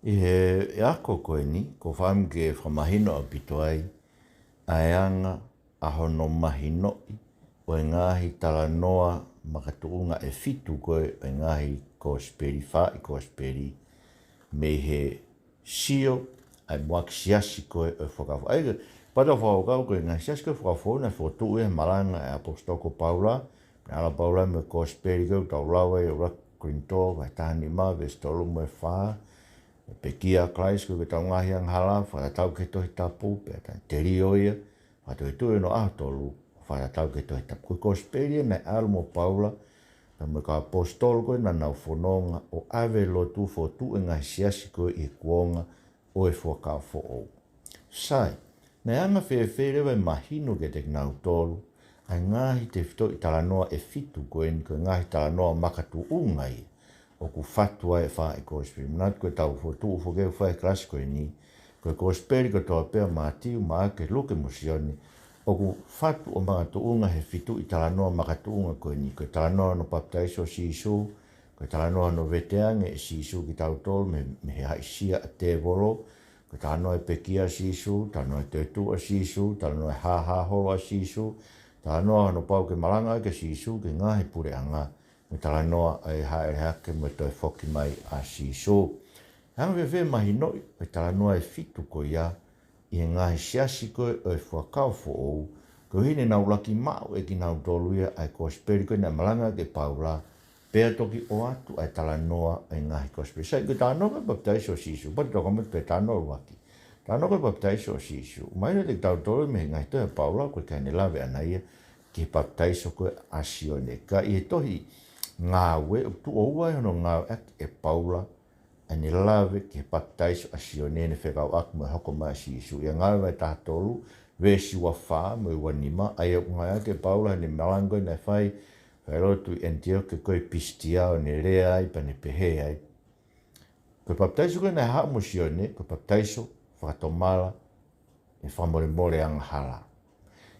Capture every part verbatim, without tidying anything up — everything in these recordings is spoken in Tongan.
ʻI he ako ko eni, ʻoku ou fakaʻamu ke fakamahino ʻaupito ai ʻa e anga ʻa hono mahinoʻi ʻo e ngaahi talanoa makatuʻunga ʻe fitu ko ē ʻo e ngaahi kosipeli, fā ʻi kosipeli, mei he sio ʻa e muʻaki siasi ko ē ʻo e Fuakava Foʻou. ʻA ia, pea tau fakakaukau ko e ngaahi siasi ko ē ʻo e Fuakava Foʻou naʻe fokotuʻu ʻi he malanga ʻa e ʻaposetolo ko Paula, naʻe ʻalu ʻa Paula mei he kosipeli ko ē ʻoku tau lau ai ʻi he ʻuluaki Kolinitō, vahe taha nima, veesi tolu mo e fā, ʻe pekia ʻa Kalaisi koeʻuhi ko ʻetau ngaahi angahala, fakatatau ki he Tohi Tapu, pea naʻe telio ia, fakatoetuʻu ʻi hono ʻaho tolu, fakatatau ki he Tohi Tapu. Ko e kosipeli ia naʻe ʻalu mo Paula, pea mo e kau ʻaposetolo ko ē naʻa nau fononga ʻo ʻave e lotu, fokotuʻu e ngaahi siasi ko ē ʻi he kuonga ʻo e Fuakava Foʻou. Sai, naʻe anga fēfē leva e mahino kiate kinautolu ʻa e ngaahi tefitoʻi talanoa ʻe fitu ko eni, ko e ngaahi talanoa makatuʻunga ia ʻoku fatu ai e fā ʻi kosipeli. Manatu ko ʻetau fokotuʻu foki ʻoku fai he kalasi ko eni, ko e kosipeli kotoa pē ʻa Mātiu, Maʻake, Luke mo Sione, ʻoku fatu ʻo makatuʻunga he fituʻi talanoa makatuʻunga ko eni. Ko e talanoa hono papitaiso ʻo Sīsū, ko e talanoa hono veteange ʻe Sīsū kitautolu mei, mei he haʻisia ʻa e tēvolo, ko e talanoa e pekia ʻa Sīsū, talanoa e toetuʻu ʻa Sīsū, talanoa e hāhā holo ʻa Sīsū, talanoa hono pau ke malanga ʻaki ʻe Sīsū ki he ngaahi puleʻanga, mo e talanoa ʻa e hāʻele hake mo e toe foki mai ʻa Sīsū. Anga fēfē e mahinoʻi ʻo e talanoa ʻe fitu ko ia ʻi he ngaahi siasi ko ē ʻo e Fuakava Foʻou, koeʻuhi ne nau ʻuluaki maʻu ʻe kinautolu ia ʻa e kosipeli ko ē naʻe malanga ʻaki ʻe Paula, pea toki ʻoatu ʻa e talanoa ʻa e ngaahi kosipeli. Sai, ko e talanoa ko ē e papitaiso ʻo Sīsū, pea tau kamata pē he talanoa ʻuluaki. Talanoa ko ē e papitaiso ʻo Sīsū. Mahino kiate kitautolu mei he ngaahi tohi ʻa Paula, ʻoku ʻikai ke ne lave ʻaʻana ia ki he papitaiso ko ē ʻa Sione. Ka ʻi he tohi Ngāue, ʻoku tuʻo ua ʻi hono ngāueʻaki ʻe Paula ʻene lave ki he papitaiso ʻa Sione heʻene fekauʻaki mo e hoko mai ʻa Sīsū. ʻI he Ngāue vahe taha tolu, veesi ua fā mo e ua nima, ʻa ia ʻoku ngāueʻaki ʻe Paula heʻene malanga ko ē naʻe fai, fai lotu ʻi ʻAniteoke ko ē ʻi Pisitia, ʻo ne lea ai pea ne pehē ai: Ko e papitaiso ko ē naʻe haʻu mo Sione, ko e papitaiso fakatomala ʻi he fakamolemole angahala.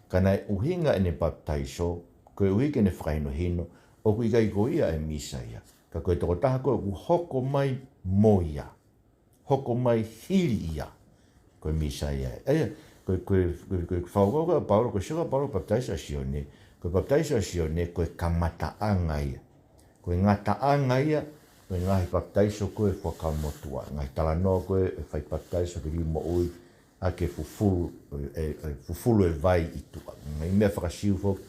Ka naʻe ʻuhinga ʻene papitaiso koeʻuhi ke ne fakahinohino ʻoku ʻikai ko ia ʻa e Mīsaia, ka ko e tokotaha ko ē ʻoku hoko mai mo ia, hoko mai hili ia, ko e Mīsaia. ʻA ia, ko e, ko e, ko e, ko e fakakaukau ʻa Paula, ko e sio ʻa Paula ki he papitaiso ʻa Sione, ko e papitaiso ʻa Sione ko e kamataʻanga ia. Ko e ngataʻanga ia ʻo e ngaahi papitaiso ko ē ʻo e Fuakava Motuʻa, ngaahi talanoa ko ē ʻo e fai papitaiso ki he liliu moʻui ʻaki e fufulu, ʻe, ʻe fufulu e vai ʻi tuʻa. Ngaahi meʻa faka-Siu foki,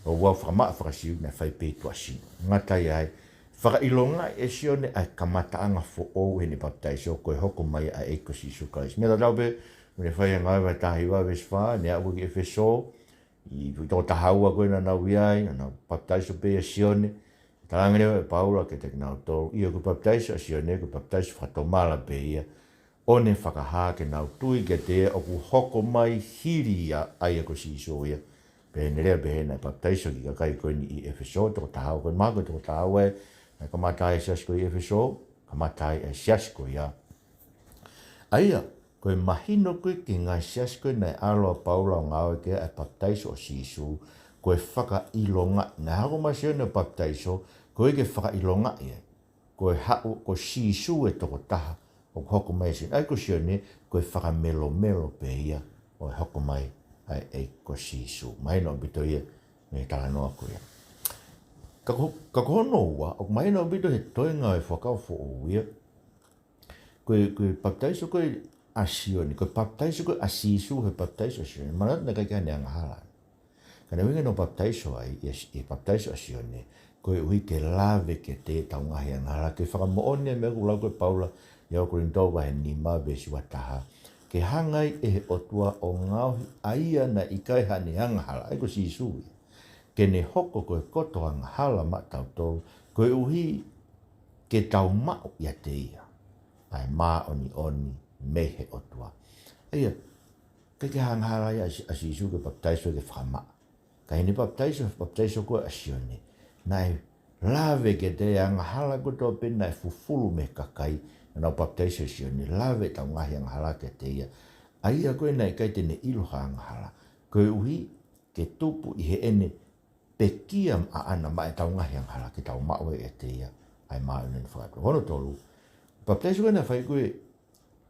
ʻo ua fakamaʻa faka-Siu naʻe fai pē ʻi tuʻasino. Ngata ai, fakaʻilongaʻi ʻe Sione ʻa e kamataʻanga foʻou heʻene papitaiso, ko e hoko mai ʻa e ʻEiki ko Sīsū Kalaisi. Meʻa tatau pē, ʻi he Ngāue vahe taha hiva veesi fā, ne aʻu ki ʻEfesō, ʻi he tokotaha ua ko ē naʻa nau ʻi ai, naʻa nau papitaiso pē ʻia Sione. Talaange leva ʻe Paula kiate kinautolu, ʻio, ko e papitaiso ʻa Sione ko e papitaiso fakatomala pē ia, ʻo ne fakahā ke nau tui kiate ia ʻoku hoko mai hili ia, ʻa ia ko Sīsū ia. Pea ne lea pehē naʻe papitaiso e kiʻi kakai ko eni ʻi ʻEfesō, tokotaha ua ko ē, mahalo ko e tokotaha ua ē naʻe kamata ai e siasi ko ē ʻi ʻEfesō, kamata ai e siasi ko ia. ʻA ia, ko e mahino ko ē ki he ngaahi siasi ko ē naʻe ʻalu ʻa Paula ʻo ngāue ki ai, ʻa e papitaiso ʻo Sīsū, ko e fakaʻilongaʻi. Naʻe hoko mai ʻa Sione ʻo papitaiso, koeʻuhi ke fakaʻilongaʻi ai ko e haʻu, ko Sīsū e tokotaha ʻoku hoko mai ʻia Sione. ʻA ia ko Sione, ko e fakamelomelo pē ia ʻo e hoko mai ʻa e ʻEiki ko Sīsū. Mahino ʻaupito ia mei he talanoa ko ia. Ka ko, ka ko hono ua, ʻoku mahino ʻaupito he toenga ʻo e Fuakava Foʻou ia, ko e, ko e papitaiso ko ē ʻa Sione, ko e papitaiso ko ē ʻa Sīsū he papitaiso ʻa Sione, manatu naʻe ʻikai ke ʻi ai haʻane angahala. Ka naʻe ʻuhinga hono papitaiso ai, ʻi he, ʻi he papitaiso ʻa Sione, koeʻuhi ke lave kiate ia ʻetau ngaahi angahala, ke fakamoʻoni e meʻa ʻoku lau ko ē ʻe Paula ʻi he ʻuluaki Kolinitō vahe nima veesi ua taha, ke hanga ai ʻe he ʻOtua ʻo ngaohi ʻa ia naʻe ʻikai haʻane angahala, ʻa ia ko Sīsū ia, ke ne hoko ko e koto angahala maʻatautolu, koeʻuhi ke tau maʻu ʻiate ia ʻa e māʻoniʻoni mei he ʻOtua. ʻA ia, ʻikai ke angahala ia ʻa Sī-, ʻa Sīsū ke papitaiso ke fakamaʻa. Ka ʻi heʻene papitaiso, papitaiso ko ē ʻa Sione, naʻe lave kiate ia e angahala kotoa pē naʻe fufulu mei he kakai naʻa nau papitaiso ʻia Sione, lave ʻetau ngaahi angahala kiate ia. ʻA ia ko ē naʻe ʻikai te ne ʻilo ha angahala, koeʻuhi ke tupu ʻi heʻene pekia ʻaʻana maʻa ʻetau ngaahi angahala, ke tau maʻu ai ʻiate ia ʻa e māʻoniʻoni faka-ʻOtua. Hono tolu, papitaiso ko ē naʻe fai ko ē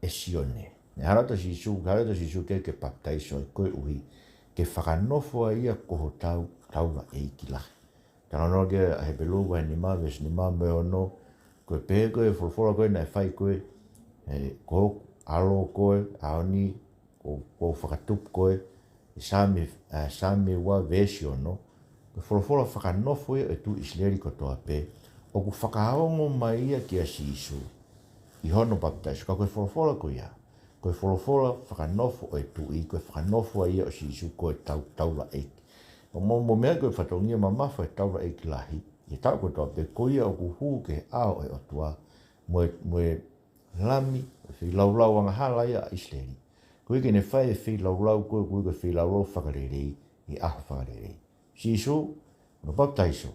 ʻe Sione. Naʻe ʻalu atu ʻa Sīsū, ʻalu atu ʻa Sīsū ki ai ke papitaiso ai koeʻuhi ke fakanofo ai ia ko hotau taulaʻeiki lahi. Talanoa ki ai ʻa Hepelū vahe nima, veesi nima mo e ono, ko e pehē ko e folofola ko ē naʻe fai ko ē, ē, ko hoku ʻAlo koe, ʻaho ni kuo, kuo u fakatupu koe, ʻi he Saame, ē, Saame ua veesi ono, ko e folofola fakanofo ia ʻo e tuʻi ʻIsileli kotoa pē, ʻoku fakaongo mai ia kia Sīsū ʻi hono papitaiso. Ka ko e folofola ko ia, ko e folofola fakanofo ʻo e tuʻi, ko e fakanofo ai ia ʻo Sīsū ko e tau, taulaʻeiki. Mo, mo, mo e meʻa ko e fatongia mamafa e taulaʻeiki lahi, ʻi he taʻu kotoa pē, ko ia ʻoku hū ki he ʻao ʻo e ʻOtua, mo e, mo e Lami, feilaulau angahala ia ʻa ʻIsileli. Koeʻuhi ke ne fai e feilaulau ko ē, koeʻuhi ko e feilaulau fakalelei, ʻi he ʻaho fakalelei. Sīsū, hono papitaiso,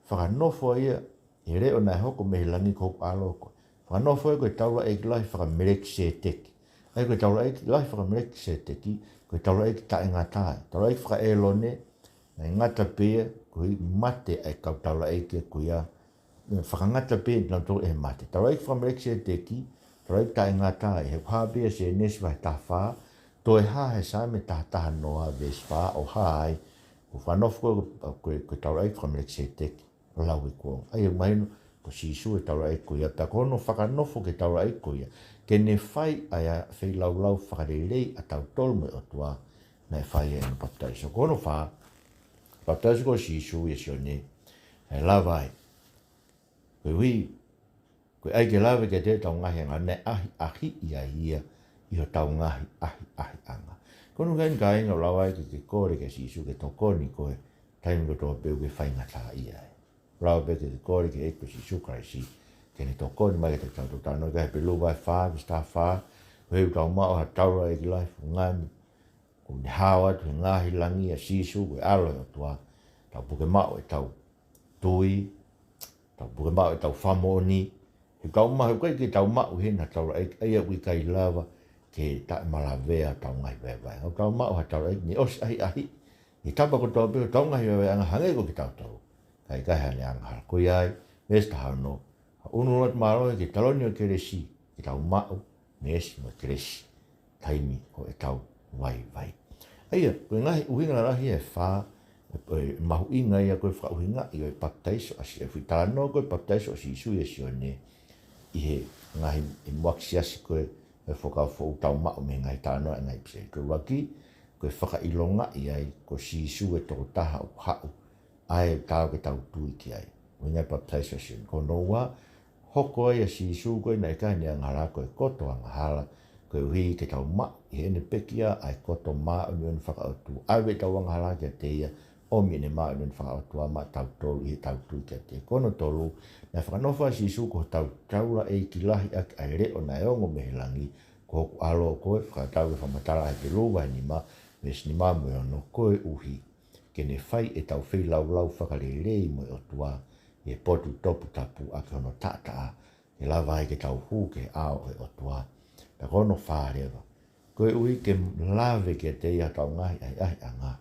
fakanofo ai ia ʻi he leʻo naʻe hoko mei he langi, ko hoku ʻAlo koe. Fakanofo ai ko e taulaʻeiki lahi fakaMelekiseteki. ʻA ia ko e taulaʻeiki lahi fakaMelekiseteki, ko e taulaʻeiki taʻengata ia. Taulaʻeiki fakaʻĒlone, naʻe ngata pē ia, koeʻuhi mate ʻa e kau taulaʻeiki ko ia, fakangata pē nautolu ʻe he mate. Taulaʻeiki fakaMelekiseteki, taulaʻeiki taʻengata ia, he ʻoku hā pē ia ʻi Sēnesi vahe taha fā, toe hā he Saame taha taha noa veesi fā, ʻo hā ai, ko e fakanofo ko ē, ko e, ko e taulaʻeiki fakaMelekiseteki, ʻo lau e kuonga. ʻA ia ʻoku mahino, ko Sīsū e taulaʻeiki ko ia, pea ko hono fakanofo ki he taulaʻeiki ko ia, ke ne fai ʻa e feilaulau fakalelei ʻa tautolu mo e ʻOtua, naʻe fai ai hono papitaiso. Ko hono fā, papitaiso ko ē ʻo Sīsū ʻia Sione, ʻe lava ai. Koeʻuhi, ko e ʻai ke lave kiate ia ʻetau ngaahi anga, naʻe ʻahiʻahiʻi ai ia ʻi hotau ngaahi ʻahiʻahiʻanga. Ko hono ʻuhinga ia kāinga, ʻoku lava ai ke ke kole kia Sīsū ke tokoni koe, taimi kotoa pē ʻoku ke faingataʻaʻia ai. ʻOku lava pē ke ke kole ki he ʻEiki ko Sīsū Kalaisi ke ne tokoni mai kiate kitautolu. Talanoa ki ai ʻa Hepelū vahe fā, veesi taha fā, koeʻuhi ʻoku tau maʻu ha taulaʻeiki lahi fungani, kuo ne hao atu he ngaahi langi, ʻa Sīsū, ko e ʻAlo ʻo e ʻOtua, tau puke maʻu ʻetau tui, tau puke maʻu ʻetau fakamoʻoni, he ʻoku tau maʻu, he ʻoku ʻikai ke tau maʻu heni ha taulaʻeiki, ʻa ia ʻoku ʻikai lava ke taʻemalavea hotau ngaahi vaivai. ʻOku tau maʻu ha taulaʻeiki naʻe ʻosi ʻahiʻahiʻi ʻi he tapa kotoa pē hotau ngaahi vaivaiʻanga hangē ko kitautolu, kae ʻikai haʻane angahala. Ko ia ai, veesi taha ono, ʻa e ʻunu loto mālohi ki he taloni ʻo e kelesi, ke tau maʻu meesi mo e kelesi taimi ʻo ʻetau vaivai. ʻA ia, ko e ngaahi ʻuhinga lalahi ʻe fā, ʻe, ʻe mahuʻinga ia ko e fakaʻuhingaʻi ʻo e papitaiso ʻa Sīsū, ʻa e foʻi talanoa ko e papitaiso ʻa Sīsū ʻia Sione, ʻi he ngaahi, ʻi he muʻaki siasi ko ē ʻo e Fuakava Foʻou, tau maʻu mei he ngaahi talanoa ʻa e ngaahi ʻipiseli. Ko e ʻuluaki, ko e fakaʻilongaʻi ai ko Sīsū e tokotaha ʻoku haʻu ʻa e taau ke tau tui ki ai. ʻUhinga e papitaiso ʻa Sione. Ko hono ua, hoko ai ʻa Sīsū ko ē naʻe ʻikai haʻane angahala, ko e koto angahala, koeʻuhi ke tau maʻu ʻi heʻene pekia ʻa e koto māʻoniʻoni fakaʻotua. ʻAve ʻetau angahala kiate ia, ʻomi ʻene māʻoniʻoni fakaʻotua maʻatautolu ʻi heʻetau tui kiate ia. Ko hono tolu, naʻe fakanofo ʻa Sīsū ko hotau taulaʻeiki lahi ʻaki ʻa e leʻo naʻe ongo mei he langi, ko hoku ʻAlo koe, fakatatau ki he fakamatala ʻa Hepelū vahe nima, veesi nima mo e ono, koeʻuhi ke ne fai ʻetau feilaulau fakalelei mo e ʻOtua ʻi he potu toputapu ʻaki hono taʻataʻa, ke lava ai ke tau hū ki he ʻao ʻo e ʻOtua. Pea ko hono fā leva, koeʻuhi ke lave kiate ia hotau ngaahi ʻahiʻahiʻanga,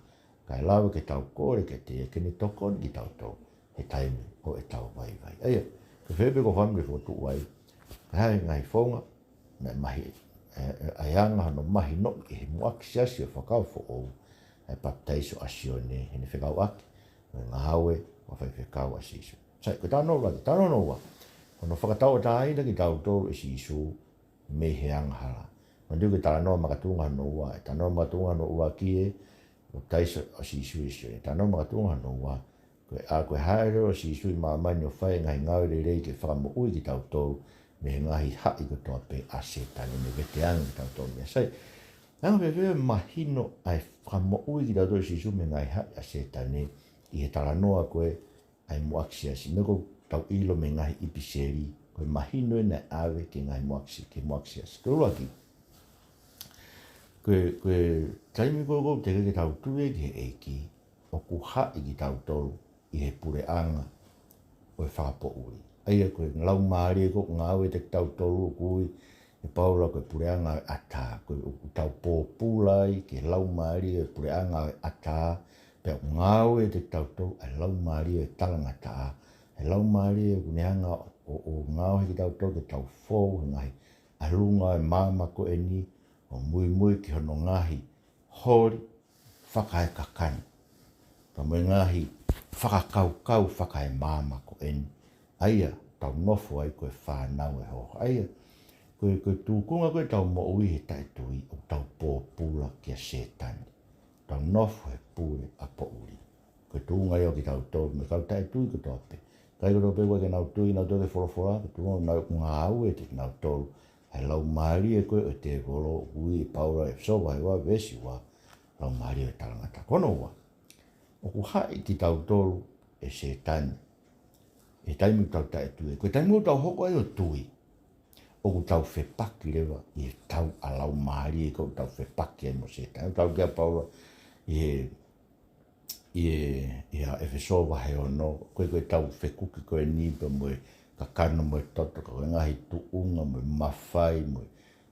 kae lava ke tau kole kiate ia ke ne tokoni kitautolu he taimi ʻo ʻetau vaivai. ʻA ia, ko e fē pē ko e fāmili ʻoku fokotuʻu ai, ka ʻi he ngaahi founga, naʻe mahi, ē, ē, ʻa e anga hono mahinoʻi ʻe he muʻaki siasi ʻo e Fuakava Foʻou ʻa e papitaiso ʻa Sione, heʻene fekauʻaki mo e ngāue mo e faifekau ʻa Sīsū. Sai, ko e talanoa ʻuluaki. Talanoa hono ua, ko hono fakatauʻatāina kitautolu ʻe Sīsū mei he angahala. Manatuʻi ko e talanoa makatuʻunga hono ua, ʻa e talanoa makatuʻunga hono ʻuluaki ē, ko e papitaiso ʻa Sīsū ʻia Sione. Talanoa makatuʻunga hono ua, ko e, ʻa, ko e hāʻele ʻa Sīsū ʻi māmani ʻo fai e ngaahi ngāue lelei ke fakamoʻui kitautolu mei he ngaahi haʻi kotoa pē ʻa Sētane, mo veteange kitautolu mei ai. Sai, anga fēfē e mahino ʻa e fakamoʻui kitautolu ʻe Sīsū mei he ngaahi haʻi ʻa Sētane ʻi he talanoa ko ē ʻa e muʻaki siasi? Meʻa ʻoku tau ʻilo mei he ngaahi ʻipiseli, ko e mahino ē naʻe ʻave ki he ngaahi muʻaki si-, ki he muʻaki siasi. Ko e ʻuluaki, ko e, ko e taimi ko ē ʻoku teʻeki ke tau tui ai ki he ʻEiki, ʻoku haʻi kitautolu ʻi he puleʻanga ʻo e fakapoʻuli. ʻA ia ko e laumālie ko ē ʻoku ngāue ʻiate kitautolu, ʻoku ui ʻe Paula ko e puleʻanga ʻo e ʻatā, ko e ʻoku tau pōpula ai ki he laumālie ʻo e puleʻanga ʻo e ʻatā, pea ʻoku ngāue ʻiate kitautolu ʻa e laumālie ʻo e talangataʻa, ʻa e laumālie ʻoku ne hanga ʻo, ʻo, ʻo ngaohi kitautolu ke tau fou he ngaahi ʻalunga e maama ko eni, ʻo muimui ki hono ngaahi holi fakaekakano, pea mo e ngaahi fakakaukau fakaemaama ko eni, ʻa ia ʻoku tau nofo ai ko e fānau ʻo e hōhoa. ʻA ia, ko e, ko e tūkunga ko ē ʻetau moʻui he taʻetui, ʻoku tau pōpula kia Sētane. Tau nofo he pule ʻa poʻuli. Ko e tuʻunga ia ʻo kitautolu mo e kau taʻetui kotoa pē. Kakai kotoa pē ʻoku ʻikai ke nau tui, nau tui ki he folofola, ko e tuʻunga ʻoku nau ngāue ʻiate kinautolu ʻa e laumālie ko ē ʻo e tēvolo, ʻoku ui ʻe Paula ʻi ʻEfesō vahe ua veesi ua, laumālie ʻo e talangataʻa. Ko hono ua, ʻoku haʻi kitautolu ʻe Sētane he taimi ʻoku tau taʻetui ai. Ko e taimi ʻoku tau hoko ai ʻo tui, ʻoku tau fepaki leva ʻi he tau ʻa laumālie, ʻoku tau fepaki ai mo Sētane. ʻOku tala kia Paula ʻi he, ʻi he, ʻi he ʻEfesō vahe ono, ko e, ko ʻetau fekuki ko eni pea mo e kakano mo e toto, ka ko e ngaahi tuʻunga mo e mafai mo e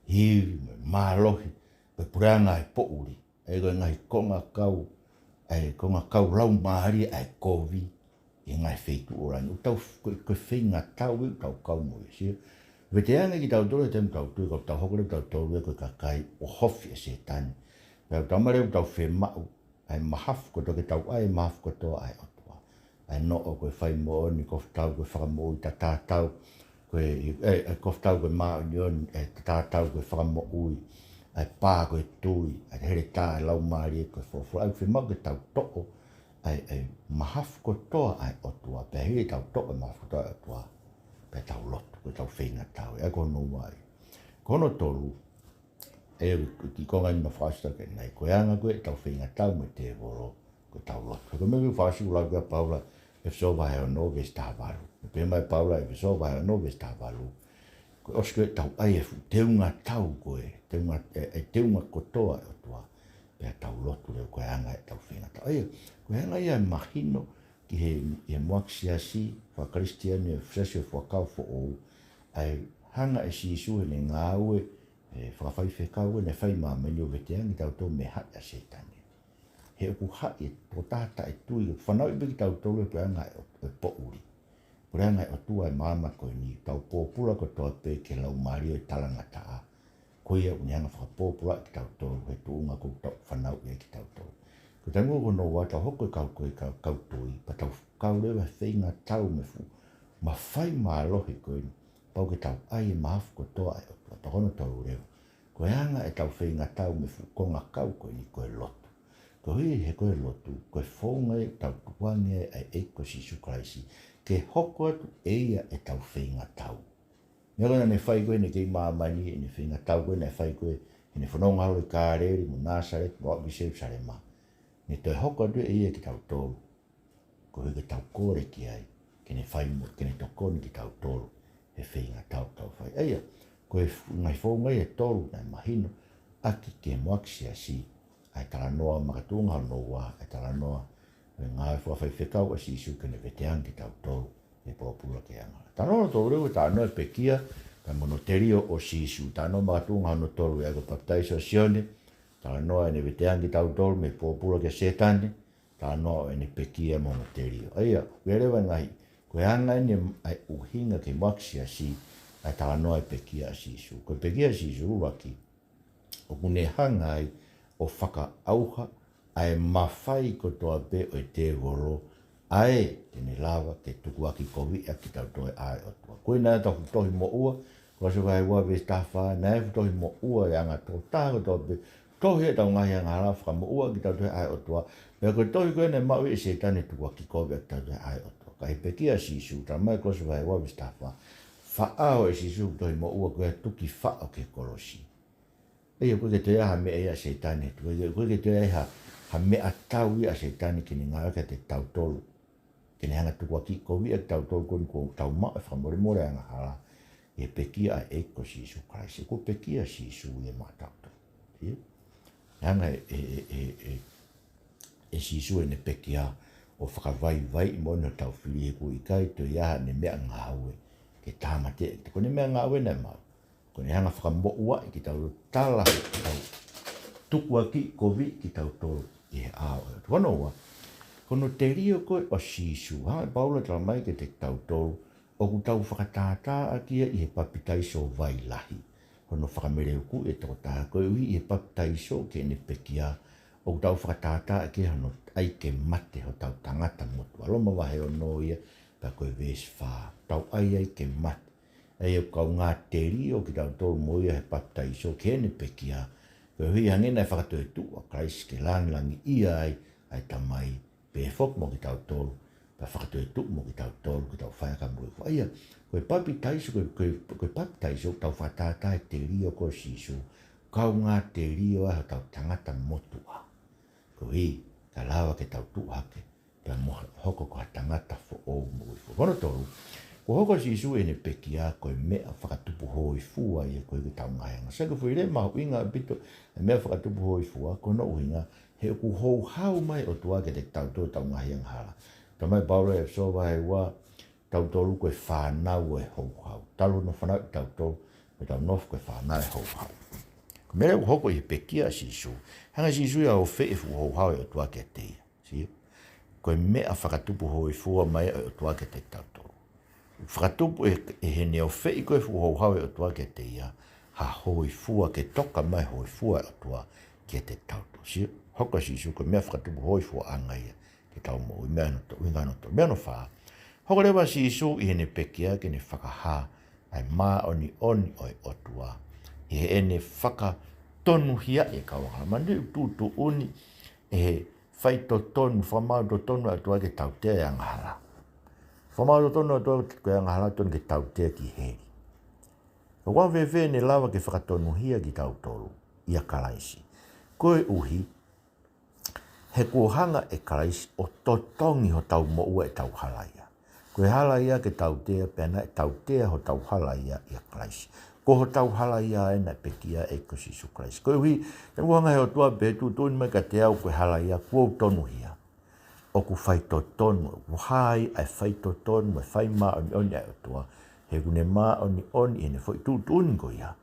ivi mo e mālohi ʻo e puleʻanga ʻo e poʻuli. ʻA ia ko e ngaahi kongakau, ʻa e kongakau laumālie ʻa e kovi ʻi he ngaahi feituʻu ʻo langi. ʻOku tau, ko e, ko e feingatau ia ʻoku tau kau mo ia. Sio, veteange kitautolu he taimi ʻoku tau tui, ka ʻoku tau hoko leva kitautolu ia ko e kakai ʻohofi ʻe Sētane. Pea ʻoku tau male ʻoku tau fiemaʻu ʻa e mahafu kotoa, ke tau ʻai e mahafu kotoa ʻa e ʻOtua. ʻA e noʻo ko e fai moʻoni, kofu tau ko e fakamoʻui, tatā tau ko e, ʻe, ʻe, kofu tau ko e māʻoniʻoni, ʻe, tatā tau ko e fakamoʻui, ʻa e pā ko e tui, ʻa e heletā ʻa e laumālie ko e folofola. ʻOku fiemaʻu ke tau toʻo ʻa e, ʻa e mahafu kotoa ʻa e ʻOtua, pea hili ʻetau toʻo e mahafu kotoa ʻa e ʻOtua, pea tau lotu, ko ʻetau feingatau. ʻA ia ko hono ua ia. Ko hono tolu, ʻa ia ko e kiʻi konga eni naʻa ku fakaʻosi atu ki ai, ko e anga ko ē ʻetau feingatau mo e tēvolo, ko ʻetau lotu. He ko e meʻa ʻoku fakaʻosi ʻoku lau ki ai ʻa Paula ʻi ʻEfesō vahe ono veesi taha valu. Pehē mai ʻe Paula ʻi ʻEfesō vahe ono veesi taha valu, ko e ʻosi ko ē ʻetau ʻai e fuʻu teunga tau ko ē, teunga, ʻe, ʻe teunga kotoa ʻa e ʻOtua, pea tau lotu leva, ko e anga ʻetau feingatau. ʻA ia, ko e anga ia ʻe mahino ki he, he muʻaki siasi faka-Kalisitiane, siasi ʻo e Fuakava Foʻou, ʻa e hanga ʻe Sīsū heʻene ngāue, ʻe fakafaifekau ʻene fai ʻi māmani ʻo veteange kitautolu mei he haʻi ʻa Sētane. He ʻoku haʻi e tokotaha taʻetui, ʻoku fanauʻi pē kitautolu ʻe he puleʻanga ʻo e poʻuli. Puleʻanga ʻo e ʻOtua ʻi he maama ko eni, tau pōpula kotoa pē ki he laumālie ʻo e talangataʻa. Ko ia ʻoku ne hanga ʻo fakapōpulaʻi kitautolu he tuʻunga ʻoku tau fanauʻi ai kitautolu. Ko e taimi ko hono ua tau hoko ko e kau, ko e kau, kau tui, pea tau kau leva he feingatau mo e fuʻu mafai mālohi ko eni, pau ke tau ʻai e mahafu kotoa ʻa e ʻOtua. Pea ko hono tolu leva, ko e anga ʻetau feingatau mo e fuʻu kongakau ko eni ko e lotu. Koeʻuhi he ko e lotu, ko e founga ia ʻoku tau tukuange ai ʻa e ʻEiki ko Sīsū Kalaisi ke hoko atu ʻe ia ʻetau feingatau. Meʻa ko ē naʻa ne fai ko ē heʻene kei ʻi māmani, ʻene feingatau ko ē naʻe fai ko ē heʻene fononga holo ʻi Kāleli mo Nāsaleti, mo aʻu ki Selusalema, ne toe hoko atu ʻe ia kitautolu, koeʻuhi ke tau kole ki ai ke ne fai mo, ke ne tokoni kitautolu he feingatau ʻoku tau fai. ʻA ia, ko e f-, ngaahi founga ia ʻe tolu naʻe mahino ʻaki ki he muʻaki siasi ʻa e talanoa makatuʻunga hono ua, ʻa e talanoa ʻo e ngāue fakafaifekau ʻa Sīsū ke ne veteange kitautolu ʻi he pōpula ki he angahala. Talanoa hono tolu leva, talanoa e pekia pea mo hono telio ʻo Sīsū. Talanoa makatuʻunga hono tolu, ʻa ia ko e papitaiso ʻa Sione, talanoa ʻene veteange kitautolu mei he pōpula kia Sētane, talanoa ʻo ʻene pekia mo hono telio. ʻA ia, ʻoku ʻi ai leva e ngaahi, ko e anga eni ʻa e ʻuhinga ki he muʻaki siasi ʻa e talanoa e pekia ʻa Sīsū. Ko e pekia ʻa Sīsū ʻuluaki, ʻoku ne hanga ai ʻo fakaʻauha ʻa e mafai kotoa pē ʻo e tēvolo, ʻa ē te ne lava ke tukuakikoviʻi ʻaki kitautolu ʻe he ʻao ʻo e ʻOtua. Ko ia naʻe ʻi ai e tohi Moʻua, Kolose vahe ua veesi taha fā, naʻe ʻi ai e fuʻu tohi Moʻua ʻi he anga tokotaha kotoa pē, tohi ʻetau ngaahi angahala, fakamoʻua kitautolu ʻe he ʻao ʻo e ʻOtua. Pea ko e tohi ko ē naʻe maʻu ʻe Sētane, tukuakikoviʻi ʻaki kitautolu ʻe he ʻao ʻo e ʻOtua. Ka ʻi he pekia ʻa Sīsū, talamai ʻe Kolose vahe ua veesi taha fā, faʻao ʻe Sīsū e tohi Moʻua ko ia, tuki faʻo ki he kolosi. ʻA ia, ʻoku ʻikai ke toe ʻi ai ha meʻa ia ʻa Sētane, ʻoku ʻikai, ʻoku ʻikai ke toe ʻi ai ha, ha meʻatau ia ʻa Sētane ke ne ngāueʻaki kiate kitautolu, ke ne hanga ʻo tukuakikoviʻi ʻaki kitautolu ko eni kuo tau maʻu e fakamolemole angahala ʻi he pekia ʻa e ʻEiki ko Sīsū Kalaisi. Ko e pekia ʻa Sīsū ia maʻatautolu. ʻIo? Hanga ʻe, ʻe, ʻe, ʻe, ʻe, ʻe Sīsū ʻene pekia ʻo fakavaivaiʻi moʻoni hotau fili, he ʻoku ʻikai toe ʻi ai haʻane meʻangāue ke tāmateʻi kitautolu. Ko ʻene meʻangāue naʻe maʻu, ko ʻene hanga ʻo fakamoʻuaʻi kitautolu, tala hotau tukuakikoviʻi kitautolu ʻi he ʻao ʻo e ʻOtua. Hono ua, ko hono telio ko ē ʻo Sīsū, hanga ʻe Paula ʻo talamai kiate kitautolu, ʻoku tau fakatātā ʻaki ia ʻi he papitaiso vai lahi. hono fakameleukuʻi e tokotaha, koeʻuhi ʻi he papitaiso ki heʻene pekia, ʻoku tau fakatātā ʻaki hono ʻai ke mate hotau tangata motuʻa. Loma vahe ono ia, pea ko e veesi fā. Tau ʻai ai ke mate. ʻA ia ʻoku kaungā telio kitautolu mo ia he papitaiso ki heʻene pekia, koeʻuhi hangē naʻe fakatoetuʻu ʻa Kalaisi ke langilangiʻia ai ʻa e Tamai, pehē foki mo kitautolu, pea fakatoetuʻu mo kitautolu ke tau fai ʻaki ʻa e moʻui fua. ʻA ia, ko e papitaiso, ko e, ko e, ko e papitaiso, tau fakatātā e telio ko Sīsū, kaungā telio ai hotau tangata motuʻa. Koeʻuhi, ka lava ke tau tuʻu hake, pea mo hoko ko ha tangata foʻou moʻui fua. Ko hono tolu, kuo hoko Sīsū ʻi heʻene pekia ko e meʻa fakatupu hōifua ia ko ē ki heʻetau ngaahi angahala. Sai, ko e foʻi lea mahuʻinga ʻaupito e meʻa fakatupu hōifua, ko hono ʻuhinga, he ʻoku houhau mai ʻOtua kiate kitautolu ʻetau ngaahi angahala. Talamai ʻe Paula ʻi ʻEfesō vahe ua, tautolu ko e fānau ʻo e houhau. Talu hono fanauʻi kitautolu, mo ʻetau nofo ko e fānau ʻo e houhau. Ko e meʻa leva ʻoku hoko ʻi he pekia ʻa Sīsū, hanga ʻe Sīsū ia ʻo ʻofeʻi e fuʻu houhau ʻa e ʻOtua kiate ia. Sio? Ko e meʻa fakatupu hōifua mai ʻa e ʻOtua kiate kitautolu. Fakatupu ʻe, ʻe heʻene ʻofeʻi ko ē e fuʻu houhau ʻa e ʻOtua kiate ia, ha hōifua ke toka mai e hōifua ʻa e ʻOtua kiate kitautolu. Sio? Hoko ʻa Sīsū ko e meʻa fakatupu hōifuaʻanga ia ki heʻetau moʻui. Meʻa hono to-, ʻuhinga hono tolu. Meʻa hono fā. Hoko leva ʻa Sīsū ʻi heʻene pekia ke ne fakahā ʻa e māʻoniʻoni ʻo e ʻOtua ʻi heʻene fakatonuhiaʻi e kau angahala. Manatuʻi ʻoku tuʻutuʻuni ʻe he faitotonu, fakamaau totonu ʻa e ʻOtua ke tautea e angahala. Fakamaau totonu ʻa e ʻOtua ko e angahala, tonu ke tautea ki heli. Ka ʻoku fēfē ʻene lava ke fakatonuhia kitautolu ʻia Kalaisi? Koeʻuhi he kuo hanga ʻe Kalaisi ʻo totongi hotau moʻua ʻetau hala ia. Ko e hala ia ke tautea, pea naʻe tautea hotau hala ia ʻia Kalaisi. Ko hotau hala ia ē naʻe pekia ʻe he ʻEiki ko Sīsū Kalaisi. Koeʻuhi, he ʻoku hanga ʻe he ʻOtua ʻo pehē, tuʻutuʻuni mai kiate au ko e hala ia kuo u tonuhia. ʻOku faitotonu, ʻoku hā ai ʻa e faitotonu mo e fai māʻoniʻoni ʻa e ʻOtua, he ʻoku ne māʻoniʻoni ʻi heʻene foʻi tuʻutuʻuni ko ia.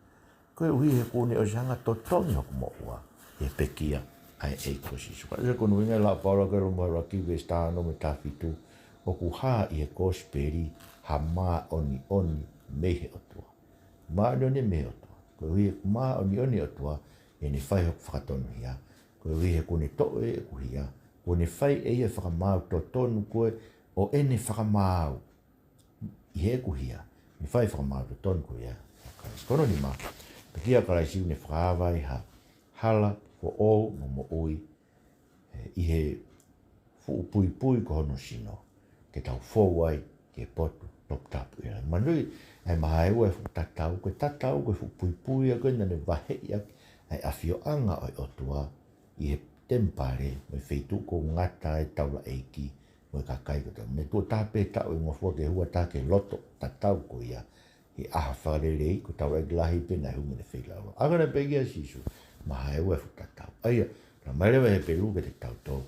Koeʻuhi he kuo ne ʻosi hanga ʻo totongi hoku moʻua ʻi he pekia ʻa e ʻEiki ko Sīsū Kalaisi. Ko hono ʻuhinga e lau ʻa Paula ki he Loma ʻuluaki veesi taha ono mo e taha fitu, ʻoku hā ʻi he kosipeli ha māʻoniʻoni mei he ʻOtua. Māʻoniʻoni mei he ʻOtua. Koeʻuhi he māʻoniʻoni ʻo e ʻOtua, ʻi heʻene fai hoku fakatonuhia. Koeʻuhi he kuo ne toʻo ʻeku hia, kuo ne fai ʻe ia e fakamaau totonu ko ē ʻo ʻene fakamaau ʻi heʻeku hia, ne fai e fakamaau totonu ko ia ʻia Kalaisi. Ko hono nima, pekia ʻa Kalaisi ʻoku ne fakaava ai ha hala foʻou mo moʻui, ʻi he fuʻu puipui ko hono sino, ke tau fou ai ki he potu toputapu ʻi langi. Manatuʻi, ʻa e mahae ua e fuʻu tatau, ko e tatau ko e fuʻu puipui ia ko ē naʻa ne vaheʻi ʻaki ʻa e ʻafioʻanga ʻo e ʻOtua ʻi he temipale, mo e feituʻu ʻoku ngata ai e taulaʻeiki mo e kakai kotoa. Mei tuʻo taha pē taʻu ʻe ngofua ki he ua taha ki he loto tatau ko ia, ʻi he ʻaho fakalelei, ko e taulaʻeiki lahi pē naʻe hū mei heʻene feilaulau. ʻA ia ko ʻene pekia ʻa Sīsū, mahae ua e fuʻu tatau. ʻA ia, talamai leva ʻe Hepelū kiate kitautolu,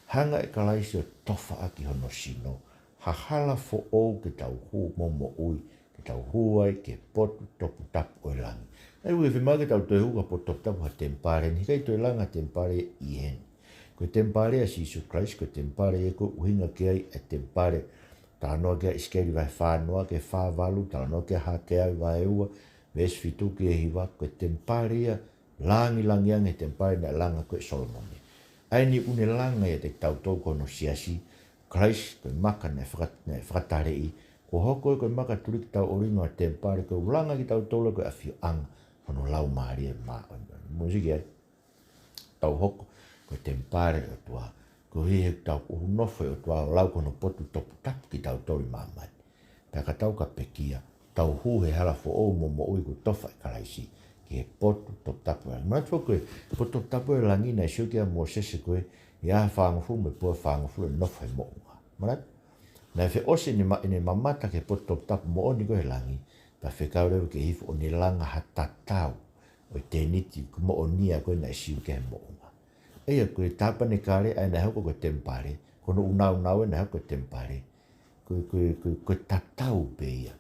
hanga ʻe Kalaisi ʻo tofa ʻaki hono sino ha hala foʻou ke tau hū mo moʻui, ke tau hū ai ki he potu toputapu ʻo e langi. ʻA ia ʻoku fiemaʻu ke tau toe hū ki he potu toputapu ha temipale, he ʻikai toe langa ha temipale ʻi heni. Ko e temipale ʻa Sīsū Kalaisi, ko e temipale ia ʻoku ʻuhinga ki ai e temipale talanoa ki ai ʻa ʻIsikeli vahe fā noa ki he fā valu, talanoa ki ai ʻa Hakeau vahe ua, veesi fitu ki he hiva, ko e temipale ia langilangiʻia ange he temipale naʻe langa ko ē ʻe Solomone. ʻA ia ʻoku ne langa ʻiate kitautolu ko hono siasi, Kalaisi ko e maka naʻe faka-, naʻe fakataleʻi, kuo hoko ia ko e maka tuliki tauʻolunga ʻo e temipale, ko e langa kitautolu ko e ʻafioʻanga hono Laumālie Māʻoniʻoni. Mou sio ki ai, tau hoko ko e temipale ʻo e ʻOtua. Koeʻuhi he ʻoku tau ʻosi nofo ʻi he ʻOtua, ʻo lau ko hono potu toputapu kitautolu ʻi māmani. Pea ka tau ka pekia, tau hū he hala foʻou mo moʻui kuo tofa ʻe Kalaisi ki he potu toputapu ʻo e langi. Manatu foki ko e potu toputapu ʻo e langi naʻe sio ki ai ʻa Mōsese ko ē, ʻi he ʻaho ʻe fāngofulu mo e pō ʻe fāngofulu ʻene nofo he moʻunga. Manatu? Naʻe fie ʻosi ʻene ma-, ʻene mamata ki he potu toputapu moʻoni ko ē he langi, pea fekau leva ke hifo ʻo ne langa ha tatau ʻo e tēniti ko ē moʻoni ia ko ē naʻe sio ki ai he moʻunga. ʻA ia ko e tāpanekale ʻa ia naʻe hoko ko e temipale, ko hono ʻunauna ʻa ia naʻe hoko ko e temipale. Ko e, ko e, ko e, ko e tatau pē ia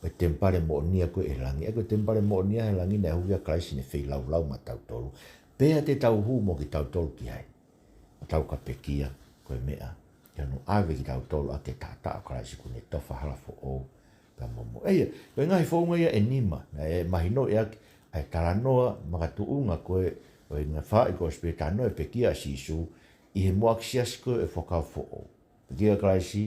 ʻo e temipale moʻoni ia ko ē he langi. ʻA ia ko e temipale moʻoni ia he langi naʻe hū ki ai ʻa Kalaisi ʻi heʻene feilaulau maʻatautolu. Pea te tau hū mo kitautolu ki ai. ʻO tau ka pekia, ko e meʻa ia ʻoku ʻave kitautolu ʻaki e taʻataʻa ʻo Kalaisi kuo ne tofa hala foʻou pea mo moʻui. ʻA ia, ko e ngaahi founga ia ʻe nima naʻe mahinoʻi ʻaki ʻa e talanoa makatuʻunga ko ē ʻo e ngaahi faaʻi kosipeli, talanoa e pekia ʻa Sīsū ʻi he muʻaki siasi ko ē ʻo e Fuakava Foʻou. Pekia ʻa Kalaisi,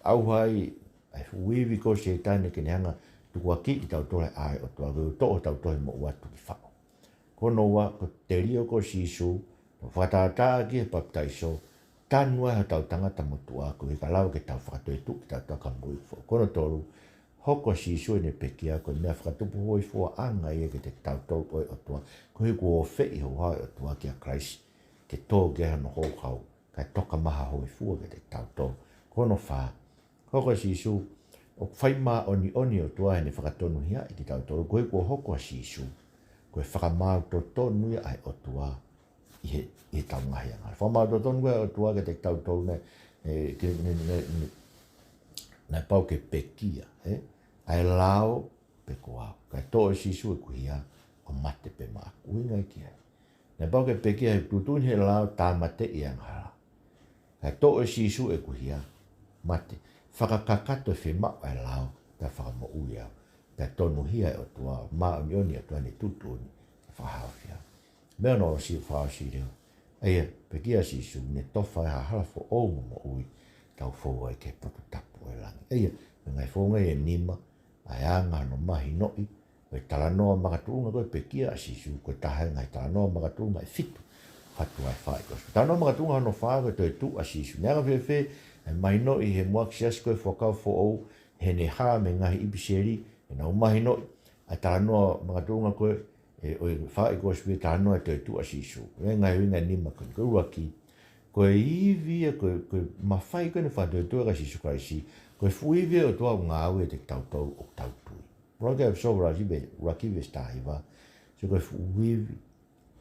ʻauha ai ʻa e fuʻu ivi ko ē ʻo Sētane ke ne hanga ʻo tukuakiʻi kitautolu ʻe he ʻao ʻo e ʻOtua, ke toʻo hotau tohi moʻua ʻo tuki faʻo. Ko hono ua, ko e telio ko ē ʻo Sīsū, ʻo fakatātā ki he papitaiso, tanu ai hotau tangata motuʻa, koeʻuhi ka lava ke tau fakatoetuʻu kitautolu ki he moʻui foʻou. Ko hono tolu, hoko ʻa Sīsū ʻene pekia ko e meʻa fakatupu hōifuaʻanga ia kiate kitautolu ʻo e ʻOtua, koeʻuhi kuo ʻofeʻi e houhau ʻo e ʻOtua kia Kalaisi, ke tō ki ai hono houhau, kae toka mai ha hōifua kiate kitautolu. Ko hono fā, hoko ʻa Sīsū ʻoku fai māʻoniʻoni ʻa e ʻOtua heʻene fakatonuhiaʻi kitautolu, koeʻuhi kuo hoko ʻa Sīsū ko e fakamaau totonu ia ʻa e ʻOtua ʻi he, ʻi heʻetau ngaahi angahala. Fakamaau totonu ko ē ʻa e ʻOtua kiate kitautolu naʻe, ē, ke, ne, ne, ne, naʻe pau ke pekia, ē? ʻA e lao pe ko au. Kae toʻo ʻe Sīsū ʻeku hia ʻo mate pē maʻaku. ʻUhinga ia ki ai. Naʻe pau ke pekia he tuʻutuʻuni ʻe he lao tāmateʻi e angahala. Kae toʻo ʻe Sīsū ʻeku hia, mate, fakakakato e fiemaʻu ʻa e lao, pea fakamoʻui au, pea tonuhia ʻe he ʻOtua, māʻoniʻoni ʻa e ʻOtua ʻi heʻene tuʻutuʻuni, pea fakahaofi au. Meʻa hono ʻosi, fakaʻosi leva. ʻA ia, pekia ʻa Sīsū, ne tofa e hala foʻou mo moʻui, tau fou ai ki he potu tapu ʻo e langi. ʻA ia, ko e ngaahi founga ia ʻe nima, ʻa e anga hono mahinoʻi ʻo e talanoa makatuʻunga ko ē pekia ʻa Sīsū, ko e taha e ngaahi talanoa makatuʻunga ʻe fitu, fatu ai e faaʻi kosipeli. Talanoa makatuʻunga hono fā ko e toetuʻu ʻa Sīsū. Ne anga fēfē ʻa e mahinoʻi he muʻaki siasi ko ē Fuakava Foʻou, heʻene hā mei he ngaahi ʻipiseli, heʻenau mahinoʻi ʻa e talanoa makatuʻunga ko ē, ē, ʻo e faaʻi kosipeli, talanoa e toetuʻu ʻa Sīsū. Ko e ngaahi ʻuhinga ʻe nima ko eni. Ko e ʻuluaki, ko e ivi ia, ko e, ko e mafai ko ē ʻene fakatoetuʻu ʻa Sīsū Kalaisi, ko e fuʻu ivi ia ʻo e ʻOtua ʻoku ngāue ʻiate kitautolu ʻoku tau tui. Lau ki he ʻEfesō ʻuluaki ve-, ʻuluaki veesi taha hiva. So ko e fuʻu ivi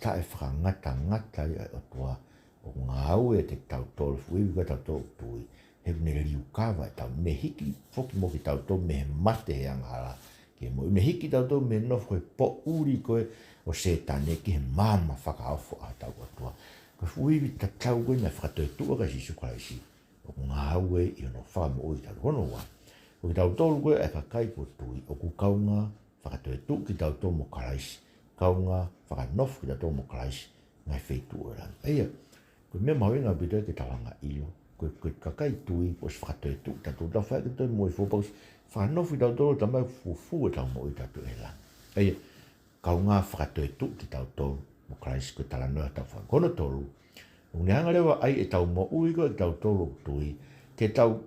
taʻefakangatangata ia ʻa e ʻOtua ʻoku ngāue ʻiate kitautolu, fuʻu ivi ko ē ʻa kitautolu ʻoku tui. He ʻoku ne liliu kava ʻetau, ne hiki foki mo kitautolu mei he mate he angahala, ke mo, ne hiki kitautolu mei he nofo he poʻuli ko ē ʻo Sētane ki he maama fakaofo ʻa hotau ʻOtua. Ko e fuʻu ivi tatau ko ē naʻe fakatoetuʻu ʻaki ʻa Sīsū Kalaisi ʻoku ngāue ʻi hono fakamoʻui kitautolu. Ko hono ua, ko kitautolu ko ē ʻa e kakai kuo tui, ʻoku kaungā fakatoetuʻu kitautolu mo Kalaisi, kaungā fakanofo kitautolu mo Kalaisi ʻi he ngaahi feituʻu ʻo e langi. ʻA ia, ko e meʻa mahuʻinga ʻaupito ia ke tau hanga ʻo ʻilo, ko e, ko e kakai tui kuo ʻosi fakatoetuʻu kitautolu, tau fai kitautolu e moʻui foʻou, pea kuo ʻosi fakanofo kitautolu ʻe he Tamai ʻoku fufū ʻetau moʻui kitautolu ʻi he langi. ʻA ia, kaungā fakatoetuʻu kitautolu mo Kalaisi, ko e talanoa ʻetau fanga. Ko hono tolu, ʻoku ne hanga leva ʻo ʻai ʻetau moʻui ko ē ʻa kitautolu ʻoku tui, ke tau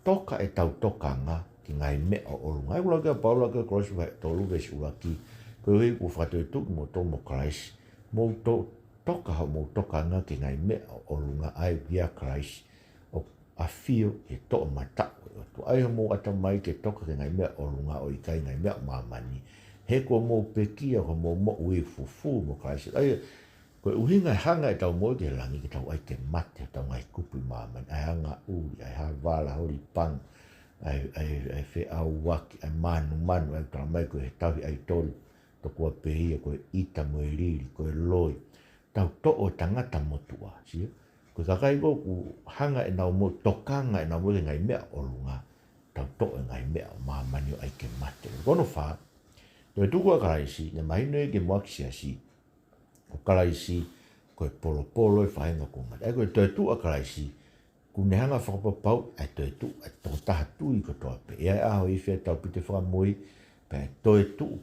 toka ʻetau tokanga ki he ngaahi meʻa ʻo ʻolunga. ʻOku lau ki ai ʻa Paula ʻi he Kolose vahe tolu veesi ʻuluaki, koeʻuhi kuo fakatoetuʻu kimoutolu mo Kalaisi, mou to-, toka hoʻomou tokanga ki he ngaahi meʻa ʻo ʻolunga, ʻa ia ʻoku ʻia Kalaisi, ʻoku ʻafio ʻi he toʻomataʻu ʻo e ʻOtua. ʻA ia hoʻomou ʻatamai ke toka ki he ngaahi meʻa ʻo ʻolunga, ʻo ʻikai ngaahi meʻa ʻo māmani. He kuo mou pekia, kuo mou moʻui fufū mo Kalaisi. ʻA ia, ko e ʻuhinga e hanga ʻetau moʻui ki he langi, ke tau ʻai ke mate hotau ngaahi kupu ʻi māmani, ʻa e angaʻuli, ʻa e havala, holi pango, ʻa e, ʻa e, ʻa e feʻauaki, ʻa e mānumanu, ʻa ia ʻoku talamai ko e tauhi ʻaitoli, tokua pē ia ko e ʻita mo e lili, ko e loi. Tau toʻo e tangata motuʻa, sio? Ko e kakai ko ē ʻoku hanga ʻenau moʻui, tokanga ʻenau moʻui ki he ngaahi meʻa ʻo ʻolunga, tau toʻo e ngaahi meʻa ʻo māmani ʻo ʻai ke mate. Ko hono fā, toetuʻu ʻa Kalaisi, ne mahino ia ki he muʻaki siasi, ko Kalaisi ko e polopolo ʻo e faʻahinga kuo mate. ʻA ia ko e toetuʻu ʻa Kalaisi, ʻoku ne hanga ʻo fakapapauʻi ʻa e toetuʻu ʻa e tokotaha tui kotoa pē. ʻI he ʻaho ʻo e ʻEiki ʻa e tau pite fakamoʻui, pea toetuʻu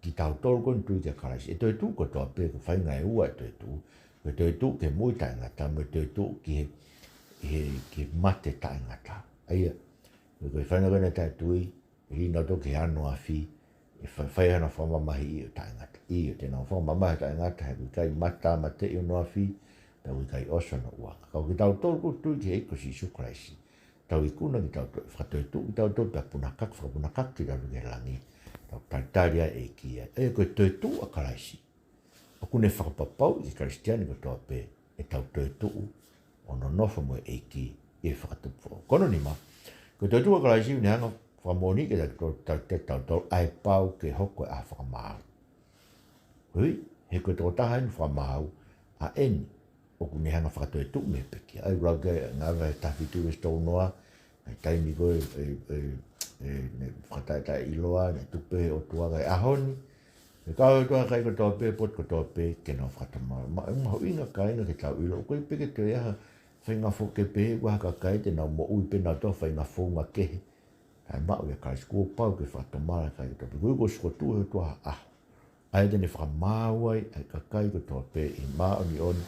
kitautolu ko eni ʻoku tui kia Kalaisi. ʻE toetuʻu kotoa pē, ko e faʻahinga ʻe ua e toetuʻu. Ko e toetuʻu ki he moʻui taʻengata, mo e toetuʻu ki he, he, ki he mate taʻengata. ʻA ia, ko e faʻahinga ko eni ʻa e taʻetui, ʻe hiki kinautolu ki he ano afi, ʻe fa-, fai hano fakamamahiʻi ʻo taʻengata. ʻIo, te nau fakamamahi ʻo taʻengata, he ʻoku ʻikai mata, mate ʻi he ano afi, pea ʻoku ʻikai ʻosi hono ʻuhinga. Ka ko kitautolu ʻoku tui ki he ʻEiki ko Sīsū Kalaisi, tau ikuna kitautolu, fakatoetuʻu kitautolu, pea punakaki, fakapunakaki kitautolu ki he langi, tau talitali ai e ʻEiki ia. ʻA ia ko e toetuʻu ʻa Kalaisi, ʻoku ne fakapapauʻi ki he Kalisitiane kotoa pē ʻetau toetuʻu ʻo nonofo mo e ʻEiki ʻi he fakatupu foʻou. Ko hono nima, ko e toetuʻu ʻa Kalaisi ʻoku ne hanga ʻo fakamoʻoniʻi kiate kitautolu, kitautolu ʻa e pau ke hoko e ʻaho fakamaau. Koeʻuhi, he ko e tokotaha eni ʻoku fakamaau, ʻa eni ʻoku ne hanga ʻo fakatoetuʻu mei he pekia. ʻA ia ʻoku lau ki ai ʻa Ngāue vahe taha fitu veesi tolu noa, ʻa e taimi ko ē, ē, ē, ē, ne fakataʻetaʻeʻiloa, ne tuku pē ʻe he ʻOtua, ka ʻi he ʻaho ni, Fekau ʻe he ʻOtua e kakai kotoa pē, potu kotoa pē, ke nau fakatomala. Ma, mahuʻinga kāinga ke tau ʻilo, ʻoku ʻikai pē ke toe ʻi ai ha faʻahinga foʻi, ke pehē ʻoku ʻi ai ha kakai te nau moʻui pē nautolu ha faʻahinga founga kehe. Kae maʻu ʻia Kalaisi, kuo pau ke fakatomala e kakai kotoa pē. Koeʻuhi kuo sikotuʻu ʻe he ʻOtua ha ʻaho ʻa ia te ne fakamaau ai ʻa e kakai kotoa pē ʻi he māʻoniʻoni.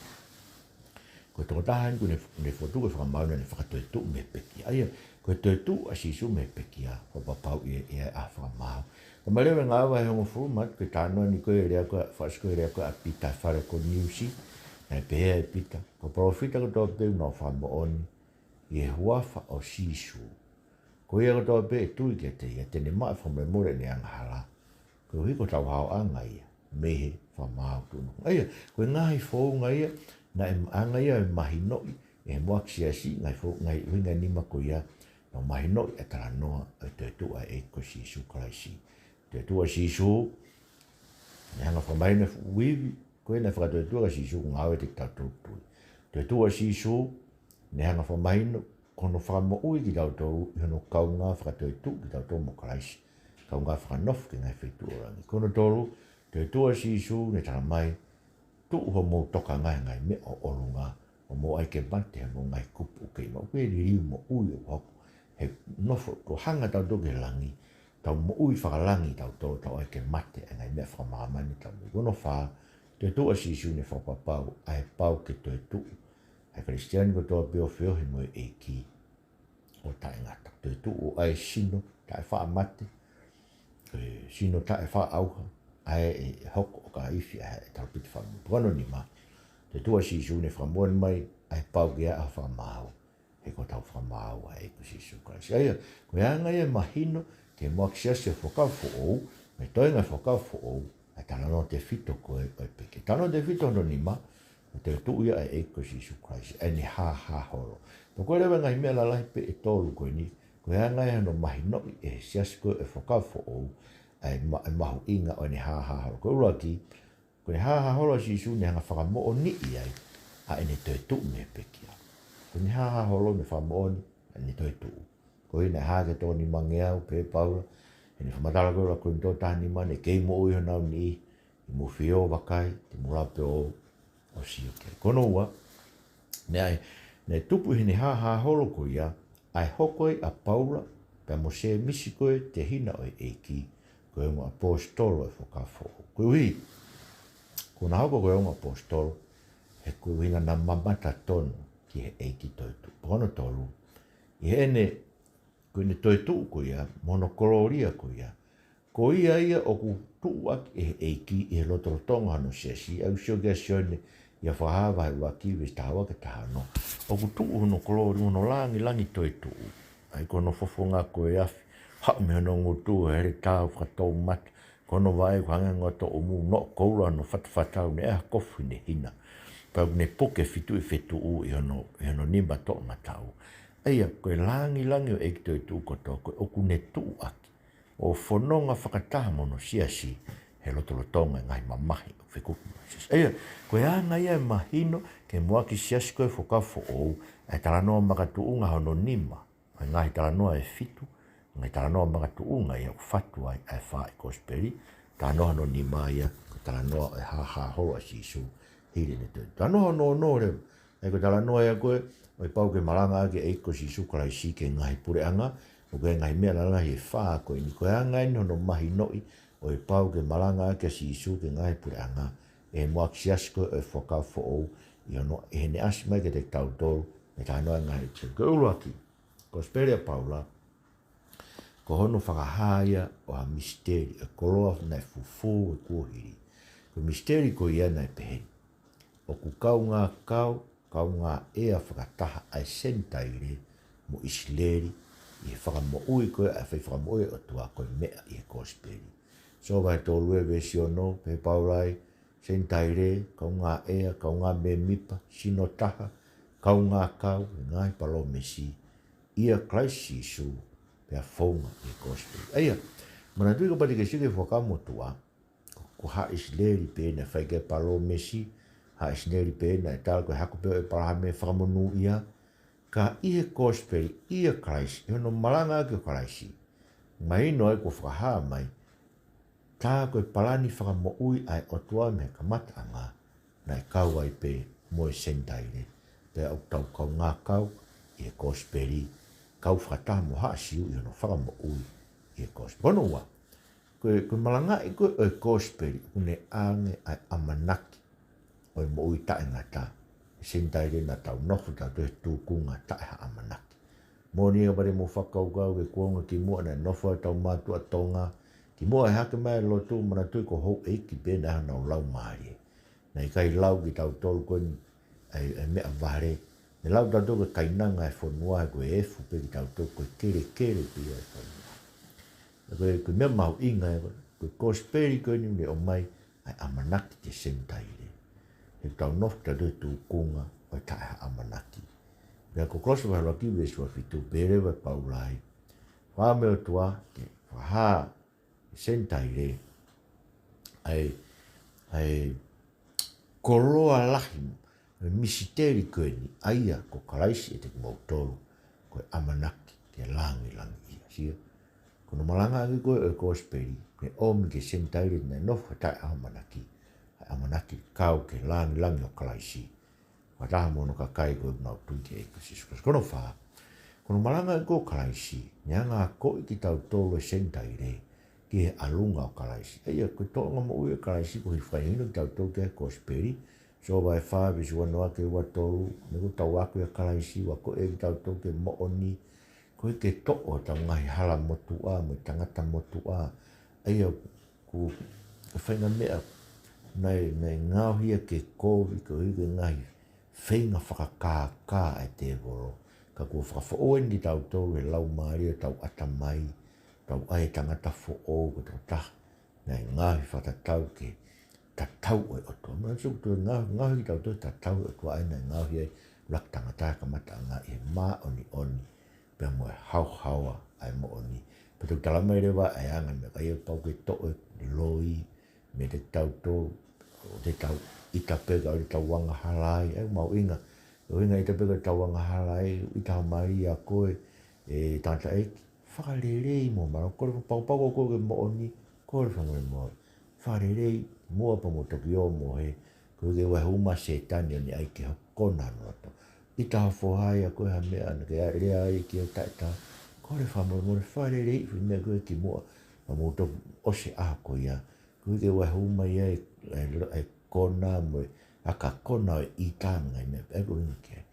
Ko e tokotaha eni kuo ne, ne fokotuʻu ke fakamaau, naʻa ne fakatoetuʻu mei he pekia. ʻA ia, ko e toetuʻu ʻa Sīsū mei he pekia, fakapapauʻi ʻe, ʻe ʻi ai e fakamaau. Ko e lēsoni ʻe hongofulu, manatu ki he talanoa ni ko e lea ko ē, fakaʻosi ko e lea ko ē ʻa Pita he fale ʻo Koniusi, naʻe pehē ʻe Pita, ko e palōfita kotoa pē ʻoku nau fakamoʻoni ʻi he huafa ʻo Sīsū, ko ia kotoa pē ʻe tui kiate ia, te ne maʻu e fakamolemole ʻene angahala, koeʻuhi ko hotau haoʻanga ia mei he fakamaau tuʻunuku. ʻA ia, ko e ngaahi founga ia naʻe ʻaonga ia ʻo e mahinoʻi ʻe he muʻaki siasi, ngaahi fou, ngaahi ʻuhinga nima ko ia, naʻa nau mahinoʻi e talanoa ʻo e toetuʻu ʻa e ʻEiki ko Sīsū Kalaisi. Toetuʻu ʻa Sīsū, ne hanga ʻo fakamahino e fuʻu ivi ko ē naʻe fakatoetuʻu ʻaki ʻa Sīsū, ngāue ʻiate kitautolu tui. Toetuʻu ʻa Sīsū, ne hanga ʻo fakamahino ko hono fakamoʻui kitautolu ʻi hono kaungā fakatoetuʻu kitautolu mo Kalaisi, kaungā fakanofo ki he ngaahi feituʻu ʻo langi. Ko hono tolu, toetuʻu ʻa Sīsū, ne talamai, tuʻu hoʻomou tokanga he ngaahi meʻa ʻo ʻolunga, ʻo mou ʻai ke mate homou ngaahi kupu ʻoku kei maʻu. Ko e liliu moʻui ʻoku hoko he nofo, ko e hanga tautolu ki he langi, tau moʻui fakalangi tautolu, tau ʻai ke mate e ngaahi meʻa fakamāmani ʻoku tau moʻui. Ko hono fā, toetuʻu ʻa Sīsū, ne fakapapau ʻa e pau ke toetuʻu ʻa e Kalisitiane kotoa pē ʻo feohi mo e ʻEiki ʻo taʻengata. Toetuʻu ʻa e sino taʻefaʻamate, e sino taʻefaʻaʻauha, ʻa ē ʻe hoko ʻo ka ifi ʻa e talupite fakamoʻui. Ko hono nima, toetuʻu ʻa Sīsū, ne fakamoʻoni mai ʻa e pau ke ʻi ai ha fakamaau, he ko hotau fakamaau ʻa e ʻEiki ko Sīsū Kalaisi. ʻA ia, ko e anga ia e mahino ki he muʻaki siasi ʻo e Fuakava Foʻou, mo e toenga ʻo e Fuakava Foʻou, ʻa e talanoa tefito ko ē ʻo e pekia. Talanoa tefito hono nima, ko e toetuʻu ia ʻa e ʻEiki ko Sīsū Kalaisi, ʻa ʻene hāhā holo. Pea ko e leva e ngaahi meʻa lalahi pē ʻe tolu ko eni, ko e anga ia hono mahinoʻi ʻe he siasi ko ē ʻo e Fuakava Foʻou ʻa e ma-, e mahuʻinga ʻo ʻene hāhā holo. Ko e ʻuluaki, ko ʻene hāhā holo ʻa Sīsū, ne hanga ʻo fakamoʻoniʻi ai ʻa ʻene toetuʻu mei he pekia. Ko ʻene hāhā holo, ne fakamoʻoni ʻa ʻene toetuʻu. Ko ia naʻe hā ki he toko nimangeau, pehē ʻe Paula heʻene fakamatala ko ē ʻi he ʻuluaki Kolinitō taha nima, ne kei moʻui honau niʻihi, ʻi muʻa ʻoku mou vakai, te mou lava pē ʻo, ʻo sio ki ai. Ko hono ua, naʻe, naʻe tupu ʻi heʻene hāhā holo ko ia ʻa e hoko ai ʻa Paula pea mo Sēmisi ko e tehina ʻo e ʻEiki, ko e ongo ʻaposetolo ʻo e Fuakava Foʻou. Koeʻuhi kuo na hoko ko e ongo ʻaposetolo, he ko e ʻuhinga naʻa na mamata tonu ki he ʻEiki toetuʻu. Pea ko hono tolu, ʻi heʻene, ko ʻene toetuʻu ko ia, mo hono kolōlia ko ia, ko ia ia ʻoku tuʻu ʻaki ʻe he ʻEiki ʻi he lotolotonga hono siasi, ʻa ia ʻoku sio ki ai ʻa Sione, ʻi he Fakahā vahe ʻuluaki, veesi taha ua ki he taha ono. ʻOku tuʻu hono kolōlia, hono langilangi toetuʻu, ʻa ia ko hono fofonga ko e afi, haʻu mei hono ngutu ʻa e heletā ʻoku fakatoumata, ko hono vaʻe ʻoku hangē ha ngotoʻumu, noʻo koula hono fatafata, ʻoku ne ʻai ha kofu ʻi heʻene hina, pea ʻoku ne puke fetuʻu ʻi fetuʻu ʻi hono, ʻi hono nima toʻomataʻu. ʻA ia, ko e langilangi ʻo e ʻEiki toetuʻu kotoa ko ē ʻoku ne tuʻu ʻaki ʻo fononga fakataha mo hono siasi he lotolotonga e ngaahi mamahi ʻoku fekuki mo hono siasi. ʻA ia, ko e anga ia e mahino ki he muʻaki siasi ko ē ʻo e Fuakava Foʻou ʻa e talanoa makatuʻunga hono nima ʻo e ngaahi talanoa ʻe fitu, ngaahi talanoa makatuʻunga ia ʻoku fatu ai ʻa e fā ʻi he Kosipeli. Talanoa hono nima ia, ko e talanoa ʻo e hāhā holo ʻa Sīsū hili ʻene toetuʻu. Talanoa hono ono leva, ʻa ia ko e talanoa ia ko ē ʻo e pau ke malangaʻaki ʻa e ʻEiki ko Sīsū Kalaisi ki he ngaahi puleʻanga, ʻoku ʻi ai e ngaahi meʻa lalahi ʻe fā ko eni. Ko e anga eni hono mahinoʻi ʻo e pau ke malangaʻaki ʻa Sīsū ki he ngaahi puleʻanga ʻe he muʻaki siasi ko ē ʻo e Fuakava Foʻou, ʻi hono, ʻi heʻene ʻasi mai kiate kitautolu mei he talanoa ʻa e ngaahi ʻEiki. Ko e ʻuluaki, Kosipeli ʻa Paula, ko hono fakahā ia ʻo ha misiteli, e koloa naʻe fufū he kuohili. Ko e misiteli ko ia naʻe pehē ni: ʻOku kaungā kau, kaungā ʻea fakataha ʻa e Senitaile mo ʻIsileli ʻi he fakamoʻui ko ē ʻa e fai fakamoʻui ʻa e ʻOtua, ko e meʻa ʻi he Kosipeli. Sō vahe tolu ē veesi ono, pehē ʻe Paula ai, Senitaile, kaungā ʻea, kaungā mēmipa, sino taha, kaungā kau he ngaahi palōmesi ʻia Kalaisi Sīsū, pea founga ʻi he Kosipeli. ʻA ia, manatuʻi kapau te ke sio ki he Fuakava Motuʻa, ko, ko haʻa ʻIsileli pē naʻe fai ki ai e palōmesi, haʻa ʻIsileli pē naʻe tala ko e hako pē ʻo ʻĒpalahame fakamonūʻia, ka ʻi he Kosipeli, ʻia Kalaisi, ʻi hono malangaʻaki ʻo Kalaisi, mahino ai kuo fakahā mai, Tā ko e palani fakamoʻui ʻa e ʻOtua mei he kamataʻanga, naʻe kau ai pē mo e Senitaile. Pea ʻoku tau kaungā kau ʻi he kosipeli, kau fakataha mo haʻa Siu ʻi hono fakamoʻui ʻi he kosipeli. Ko hono ua, ko e, ko e malangaʻi ko ē ʻo e kosipeli, ʻoku ne ʻange ʻa e ʻamanaki ʻo e moʻui taʻengata. Senitaile naʻa tau nofo tautolu he tūkunga taʻe ha ʻamanaki. Moʻoni ia, pea mou fakakaukau ki he kuonga kimuʻa naʻe nofo ai ʻetau mātuʻa Tonga, kimuʻa he hake mai e lotu, manatuʻi ko e houʻeiki pē naʻe ʻi ai honau laumālie. Naʻe ʻikai lau kitautolu ko eni ʻa e, ʻa e meʻavale. Ne lau tautolu ko e kainanga e fonua, ko e efu pē kitautolu, ko e kelekele pē ia e fonua. Ko e, ko e meʻa mahuʻinga ē, ko e kosipeli ko eni ne ʻomai ʻa e ʻamanaki ki he Senitaile. He tau nofo tautolu he tūkunga ʻo e taʻe ha ʻamanaki. Pea ko Kolose vahe ʻuluaki veesi ua fitu, pehē leva ʻe Paula ai, fakaʻamu ʻe he ʻOtua ke fakahā ki he Senitaile ʻa e, ʻa e koloa lahi, ʻa e misiteli ko eni, ʻa ia ko Kalaisi ʻiate kimoutolu, ko e ʻamanaki ke langilangiʻia. Sio, ko hono malangaʻaki ko ē ʻo e kosipeli, ke ʻomi ki he Senitaile naʻe nofo he taʻeʻamanaki, ʻa e ʻamanaki kau ki he langilangi ʻo Kalaisi, fakataha mo hono kakai ko ē ʻoku nau tui kia Sīsū Kalaisi. Ko hono fā, ko hono malangaʻaki ko ē ʻo Kalaisi, ne hanga ʻo akoʻi kitautolu e Senitaile ki he ʻalunga ʻo Kalaisi. ʻA ia, ko e tōʻonga moʻui ʻo Kalaisi, ko e fakahinohino kitautolu ki he kosipeli, Sō vahe fā veesi ua noa ki he ua tolu, ne ʻoku tau ako ʻia Kalaisi, ʻoku akoʻi kitautolu ki he moʻoni, koeʻuhi ke toʻo ʻetau ngaahi hala motuʻa mo e tangata motuʻa. ʻA ia, ko e faʻahinga meʻa naʻe, naʻe ngaohi ia ke kovi, koeʻuhi ko e ngaahi feinga fakakākā ʻa e tēvolo. Ka kuo fakafoʻou eni kitautolu ʻe he Laumālie ʻo tau ʻatamai, tau ʻai e tangata foʻou, ko e tokotaha naʻe ngaohi fakatatau ki he tatau ʻo e ʻOtua. Manatuʻi ko e ngaohi, ngaohi kitautolu ki he tatau ʻo e ʻOtua, ʻa ia naʻe ngaohi ai ʻa e ʻuluaki tangata he kamataʻanga ʻi he māʻoniʻoni pea mo e haohaoa ʻa e moʻoni. Pea toki talamai leva ʻa e anga e meʻa, ʻa ia pau ke toʻo e loi meiate kitautolu, ʻoua te tau ʻita pē kae ʻoua te tau angahala ai, ʻa ia ʻoku mahuʻinga, ʻoua ʻita pē kae ʻoua te tau angahala ai, ʻita ha mali ʻa koe, ʻe tangataʻeiki, fakalelei mo mālō, kole, fakapapau ko koe ʻoku ke moʻoni, kole fakamolemole. Fakalelei muʻa pea mo toki ō mo hē, koeʻuhi ke ʻoua ʻe hū mai ʻa Sētane ʻo ne ʻai ke hoko hono loto. ʻIta ha foha ia ʻa koe ha meʻa naʻa ke lea ai ki ai taʻetaau, kole fakamolemole, fakalelei ʻi he meʻa ko ē kimuʻa, pea mo toki ʻosi ʻaho ko ia. Koeʻuhi ke ʻoua ʻe hū mai ai e, e, e kona mo e aka kona ʻo e ʻita mo e ngaahi meʻa pehē ko eni ki ai.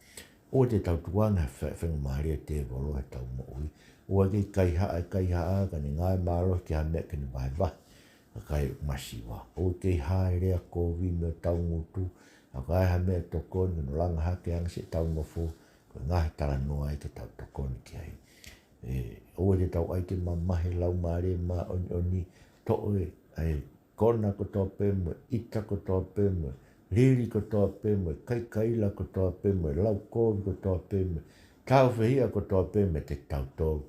ʻOua te tau tukuange ha fe-, faingamālie ʻa e tēvolo heʻetau moʻui. ʻOua ʻe kaihaʻa, kaihaʻa, ka ne ngāue mālohi ki ha meʻa ke ne vahevahe ʻa e kakai masiva. ʻOua ʻe kaihaʻa e lea kovi mei hotau ngutu, ʻa ia ko ha meʻa tokoni ke ne langa hake ange siʻetau nofo, ko e ngaahi talanoa ia ke tau tokoni ki ai. ʻE, ʻoua te tau ʻai ke mamahi e Laumālie Māʻoniʻoni, toʻo e, ʻa e kona kotoa pē mo e ʻita kotoa pē mo e lili kotoa pē mo e kaikaila kotoa pē mo e lau kovi kotoa pē mo e tāufehiʻa kotoa pē meiate kitautolu.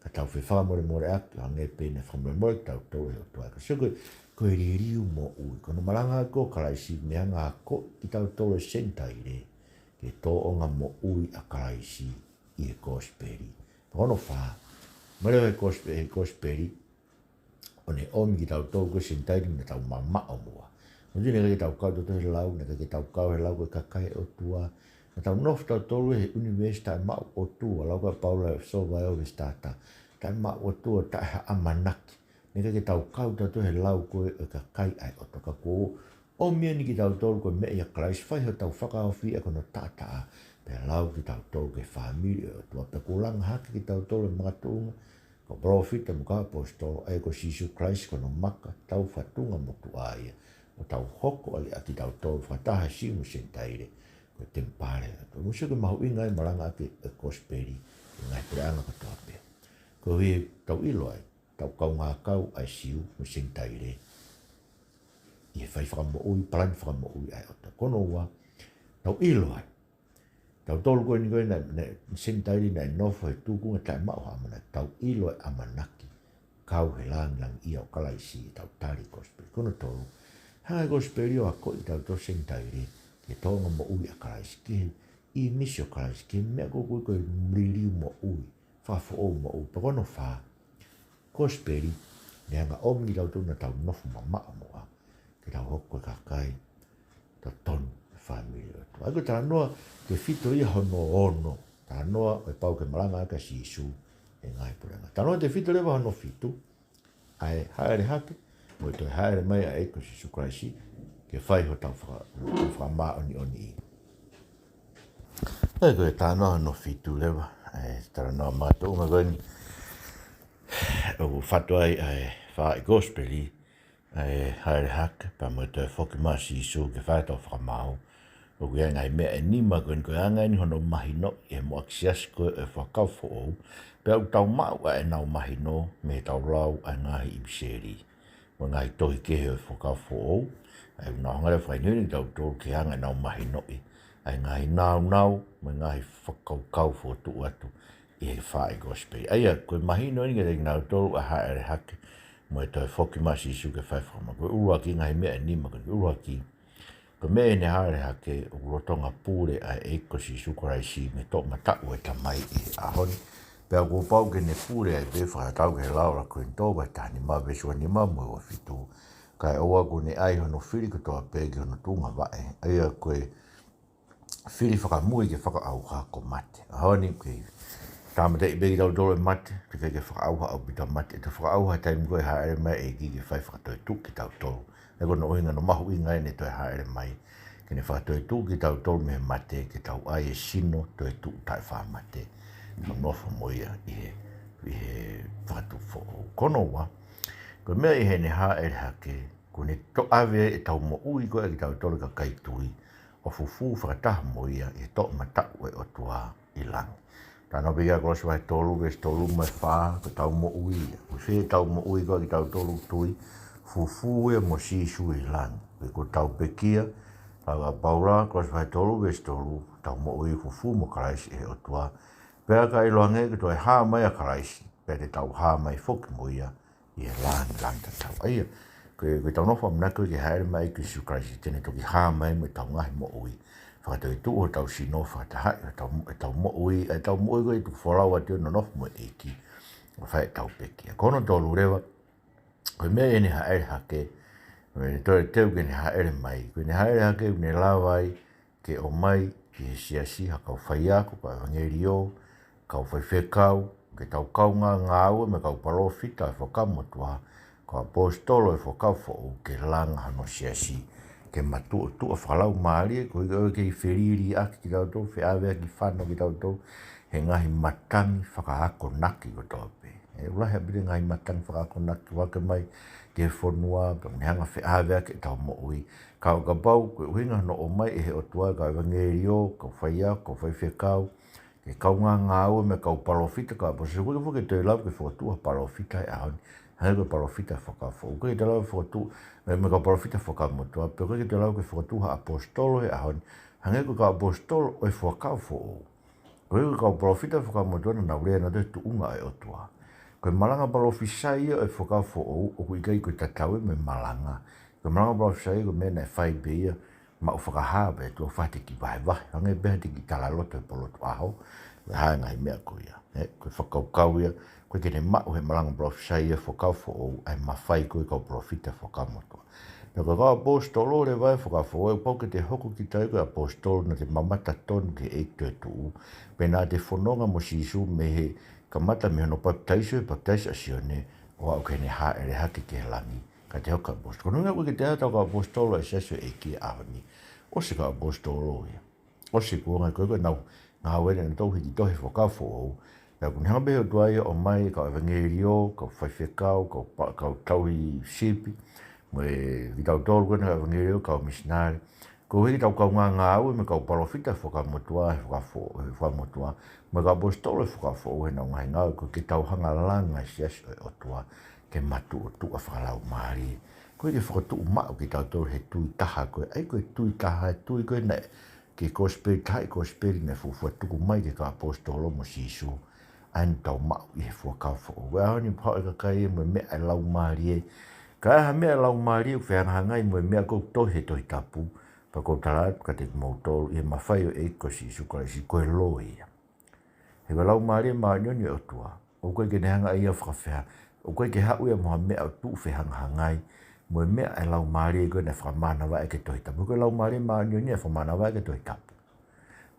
Ka tau fefakamolemoleʻaki, ʻo hangē pē naʻe fakamolemole kitautolu ʻe he ʻOtua. Ka sio ko e, ko e liliu moʻui. Ko hono malangaʻaki ko ē ʻo Kalaisi, ne hanga ʻo akoʻi kitautolu e Senitaile ki he tōʻonga moʻui ʻa Kalaisi ʻi he kosipeli. Ko hono fā, male he kosipeli, he kosipeli, ʻo ne ʻomi kitautolu ko e Senitaile naʻa tau mamaʻo muʻa. Manatuʻi naʻe ʻikai ke tau kau tautolu he lau, naʻe ʻikai ke tau kau he lau ko e kakai ʻo e ʻOtua. Naʻa tau nofo tautolu he ʻunivēsi taʻemaʻu ʻOtua, lau ko ē ʻa Paula ʻi he Sō vahe ua veesi taha taha. Taʻemaʻu ʻOtua, taʻe ha ʻamanaki. Naʻe ʻikai ke tau kau tautolu he lau ko ē ʻo e kakai ʻa e ʻOtua, ka kuo ʻomi eni kitautolu ko e meʻa ʻia Kalaisi, fai hotau fakahaofi ʻaki hono taʻataʻa, pea lau kitautolu ki he fāmili ʻo e ʻOtua, pea kuo langa hake kitautolu ʻe he makatuʻunga, ko e palōfita mo e kau ʻaposetolo, ʻa ia ko Sīsū Kalaisi ko hono maka, tau fatunga motuʻa ia, ʻo tau hoko ʻaki ʻa kitautolu fakataha Siu mo Senitaile ko e temipale ʻo e ʻOtua. Mou sio ki he mahuʻinga ʻo e malangaʻaki ʻo e kosipeli ʻi he ngaahi puleʻanga kotoa pē. Koeʻuhi ke tau ʻilo ai, tau kaungā kau ʻa e Siu mo e Senitaile ʻi he fai fakamoʻui, palani fakamoʻui ʻa e ʻOtua. Ko hono ua, tau ʻilo ai, tautolu ko eni ko ē naʻe, naʻe Senitaile naʻe nofo he tūkunga taʻemaʻu ha ʻamanaki, tau ʻilo e ʻamanaki kau he langilangiʻia ʻo Kalaisi ʻi heʻetau tali e kosipeli. Ko hono tolu, hanga ʻe he kosipeli ʻo akoʻi kitautolu Senitaile ki he tōʻonga moʻui ʻa Kalaisi, ki he ʻīmisi ʻo Kalaisi, ki he meʻa ko ē ʻoku ui ko e liliu moʻui, fakafoʻou moʻui. Pea ko hono fā, kosipeli, Ne hanga ʻo ʻomi kitautolu naʻa tau nofo mamaʻo muʻa, ke tau hoko ko e kakai totonu e fāmili ʻo e ʻOtua. ʻA ia ko e talanoa tefito ia hono ono, talanoa ʻoku pau ke malanga ʻaki ʻa Sīsū e ngaahi puleʻanga. Talanoa tefito leva hono fitu, ʻa e hāʻele hake, mo e toe hāʻele mai ʻa e ʻEiki ko Sīsū Kalaisi, ke fai hotau faka-, fakamāʻoniʻoniʻi. ʻA ia ko e talanoa hono fitu leva, ʻa e talanoa mātuʻunga ko eni, ʻoku fatu ai ʻa e fā ʻi he kosipeli, ʻa e hāʻele hake, pea mo e toe foki mai ʻa Sīsū ke fai hotau fakamaau. ʻOku ʻi ai e ngaahi meʻa ʻe nima ko eni, ko e anga eni hono mahinoʻi ʻe he muʻaki siasi ko ē ʻo e Fuakava Foʻou, pea ʻoku tau maʻu ʻa ʻenau mahino mei heʻetau lau ʻa e ngaahi ʻipiseli mo e ngaahi tohi kehe ʻo e Fuakava Foʻou, ʻa ia ʻoku nau hanga leva ʻo fakahinohino kitautolu ki he anga ʻenau mahinoʻi ʻa e ngaahi naunau mo e ngaahi fakakaukau fokotuʻu atu ʻi he fā ʻi he kosipeli. ʻA ia, ko e mahino eni kiate kinautolu ʻa e hāʻele hake mo e toe foki mai ʻa Sīsū ke fai e fakamaau. Ko e ʻuluaki, ngaahi meʻa ʻe nima ko eni. ʻUluaki, ko e meʻa ʻi heʻene hāʻele hake, ʻoku lolotonga pule ʻa e ʻEiki ko Sīsū Kalaisi mei he toʻomataʻu ʻo e Tamai ʻi he ʻaho ni. Pea kuo pau ke ne pule ai pē fakatatau ki he lau ʻa Kolinitō vahe taha nima veesi ua nima mo e ua fitu. Kaeʻoua kuo ne ʻai hono fili kotoa pē ki hono tuʻunga vaʻe. ʻA ia ko e fili fakamui ke fakaʻauha ko mate. ʻAho ni ʻoku kei tāmateʻi pē kitautolu ʻe mate, teʻeki ke fakaʻauha ʻaupito mate. ʻE toe fakaʻauha he taimi ko ē ʻe hāʻele mai e ʻEiki ke fai fakatoetuʻu kitautolu. ʻA ia ko hono ʻuhinga hono mahuʻinga ʻene toe hāʻele mai, ke ne fakatoetuʻu kitautolu mei he mate, ke tau ʻai e sino toetuʻu taʻefamate, tau nofo mo ia ʻi he, ʻi he fakatupu foʻou. Ko hono ua, ko e meʻa ʻi heʻene hāʻele hake, kuo ne toʻave ʻetau moʻui ko ē kitautolu kakai tui, ʻo fufū fakataha mo ia ʻi he toʻomataʻu ʻo e ʻOtua ʻi langi. Talanoa pē ki ai ʻa Kolose vahe tolu, veesi tolu mo e fā, ko ʻetau moʻui ia. ʻOku ʻi fē ʻetau moʻui ko ē kitautolu tui? Fufū ia mo Sīsū ʻi langi. Ko ʻetau pekia, lau ʻa Paula, Kolose vahe tolu, veesi tolu, ʻetau moʻui fufū mo Kalaisi ʻi he ʻOtua. Pea ka ʻiloange kuo toe hā mai ʻa Kalaisi, pea te tau hā mai foki mo ia ʻi he langilangi tatau. ʻA ia, ko e, ko ʻetau nofo ʻamanaki ko ē ki he hāʻele mai ʻa e ʻEiki ko Sīsū Kalaisi, te ne toki hā mai mo ʻetau ngaahi moʻui. Fakatoetuʻu hotau sino, fakatahaʻi hotau, ʻetau moʻui, ʻetau moʻui ko ē ʻi he tuku folau atu ʻo nonofo mo e ʻEiki, ʻo fai ʻetau pekia. Ko hono tolu leva, ko e meʻa ʻi heʻene hāʻele hake, ko ʻene toe teu ki heʻene hāʻele mai, ko ʻene hāʻele hake ʻoku ne lava ai ke ʻomai ki he siasi ha kau faiako, kau ʻevangeliō, kau faifekau, ke tau kaungā ngāue mo e kau palōfita ʻo e Fuakava Motuʻa, kau ʻaposetolo ʻo e Fuakava Foʻou, ke langa hono siasi, ke matuʻotuʻa fakalaumālie, koeʻuhi ko e kei feliliʻaki kitautolu, feʻaveʻaki fano kitautolu ʻe he ngaahi matangi fakaakonaki kotoa pē. ʻE, ʻoku lahi ʻaupito e ngaahi matangi fakaakonaki ʻoku ʻeke mai ki he fonua, pea ʻoku ne hanga ʻo feʻaveʻaki ʻetau moʻui. Ka ʻo kapau ko e ʻuhinga hono ʻomai ʻe he ʻOtua e kau ʻevangeliō, kau faiako, kau faifekau, ke kaungā ngāue mo e kau palōfita, kau ʻaposetolo, ʻoku ʻikai foki ke toe lava ke fokotuʻu ha palōfita he ʻaho ni, hangē ko e palōfita ʻo e Fuakava Foʻou. ʻOku ʻikai ke toe lava ke fokotuʻu, ʻe, mo e kau palōfita ʻo e Fuakava Motuʻa, pea ʻoku ʻikai ke toe lava ke fokotuʻu ha ʻaposetolo he ʻaho ni, hangē ko e kau ʻaposetolo ʻo e Fuakava Foʻou. Koeʻuhi ko e kau palōfita ʻo e Fuakava Motuʻa naʻa nau lea nautolu he tuʻunga ʻo e ʻOtua. Ko e malanga palōfisai ia ʻo e Fuakava Foʻou, ʻoku ʻikai ko e tatau ia mo e malanga. Ko e malanga palōfisai ko e meʻa naʻe fai pē ia maʻu fakahā pē ʻe he ʻOtua, fai ha kiʻi vahevahe, hangē pē ha kiʻi talaloto he pō lotu ʻaho, ʻa e ngaahi meʻa ko ia. ʻE, ko e fakakaukau ia, ʻoku ʻikai ke ne maʻu ʻe he malanga palōfisai ʻo e Fuakava Foʻou ʻa e mafai ko ē ʻo e kau palōfita ʻo e Fuakava Motuʻa. Pea ko e kau ʻaposetolo leva ʻo e Fuakava Foʻou, ʻoku pau ke te hoko kita ia ko e ʻaposetolo naʻa te mamata tonu ki he ʻEiki toetuʻu, pea naʻa te fononga mo Sīsū mei he kamata mei hono papitaiso he papitaiso ʻa Sione, ʻo aʻu ki heʻene hāʻele hake ki he langi, ka te hoko ko e ʻaposetolo. Ko hono ʻuhinga ʻoku ʻikai ke toe ʻi ai ha kau ʻaposetolo ʻi he siasi ʻo e ʻEiki he ʻaho ni. ʻOsi e kau ʻaposetolo ia. ʻOsi e kuonga ko ē ʻoku nau ngāue ʻenau tau hiki tohi he Fuakava Foʻou. Pea ʻoku ne hanga pē ʻe he ʻOtua ia ʻo ʻomai e kau ʻevangeliō, kau faifekau, kau pa-, kau tauhi sipi, mo e kitautolu ko eni kau ʻevangeliō, kau misinale. Koeʻuhi ke tau kaungā ngāue mo e kau palōfita ʻo e Fuakava Motuʻa, he Fuakava Foʻou, he Fuakava Motuʻa, mo e kau ʻaposetolo ʻo e Fuakava Foʻou heʻenau ngaahi ngāue, ko ē ke tau hanga ʻo langa e siasi ʻo e ʻOtua ke matuʻotuʻa fakalaumālie. Koeʻuhi ke fokotuʻu maʻu kitautolu he tui taha ko ē, ʻa ia ko e tui taha, e tui ko ē naʻe ki he kosipeli, taha ʻi he kosipeli naʻe fuofua tuku mai ki he kau ʻaposetolo mo Sīsū, ʻa ia naʻa tau maʻu ʻi he Fuakava Foʻou. ʻE ʻaho ni ʻoku haʻu e kakai ia mo e meʻa ʻa e laumālie. Ka ʻi ai ha meʻa ʻa e laumālie ʻoku fehangahangai mo e meʻa ʻoku tohi he Tohi Tapu, pea ʻoku ou tala atu kiate kimoutolu, ʻi he mafai ʻo e ʻEiki ko Sīsū Kalaisi, ko e loi ia. He ko e Laumālie Māʻoniʻoni ʻo e ʻOtua, ʻoku ʻikai ke ne hanga ʻe ia ʻo fakafeha-, ʻoku ʻikai ke haʻu ia mo ha meʻa ʻoku tuʻu fehangahangai mo e meʻa ʻa e Laumālie ko ē naʻe fakamānavaʻi ʻaki e Tohi Tapu. Ko e Laumālie Māʻoniʻoni naʻe fakamānava ʻaki e Tohi Tapu.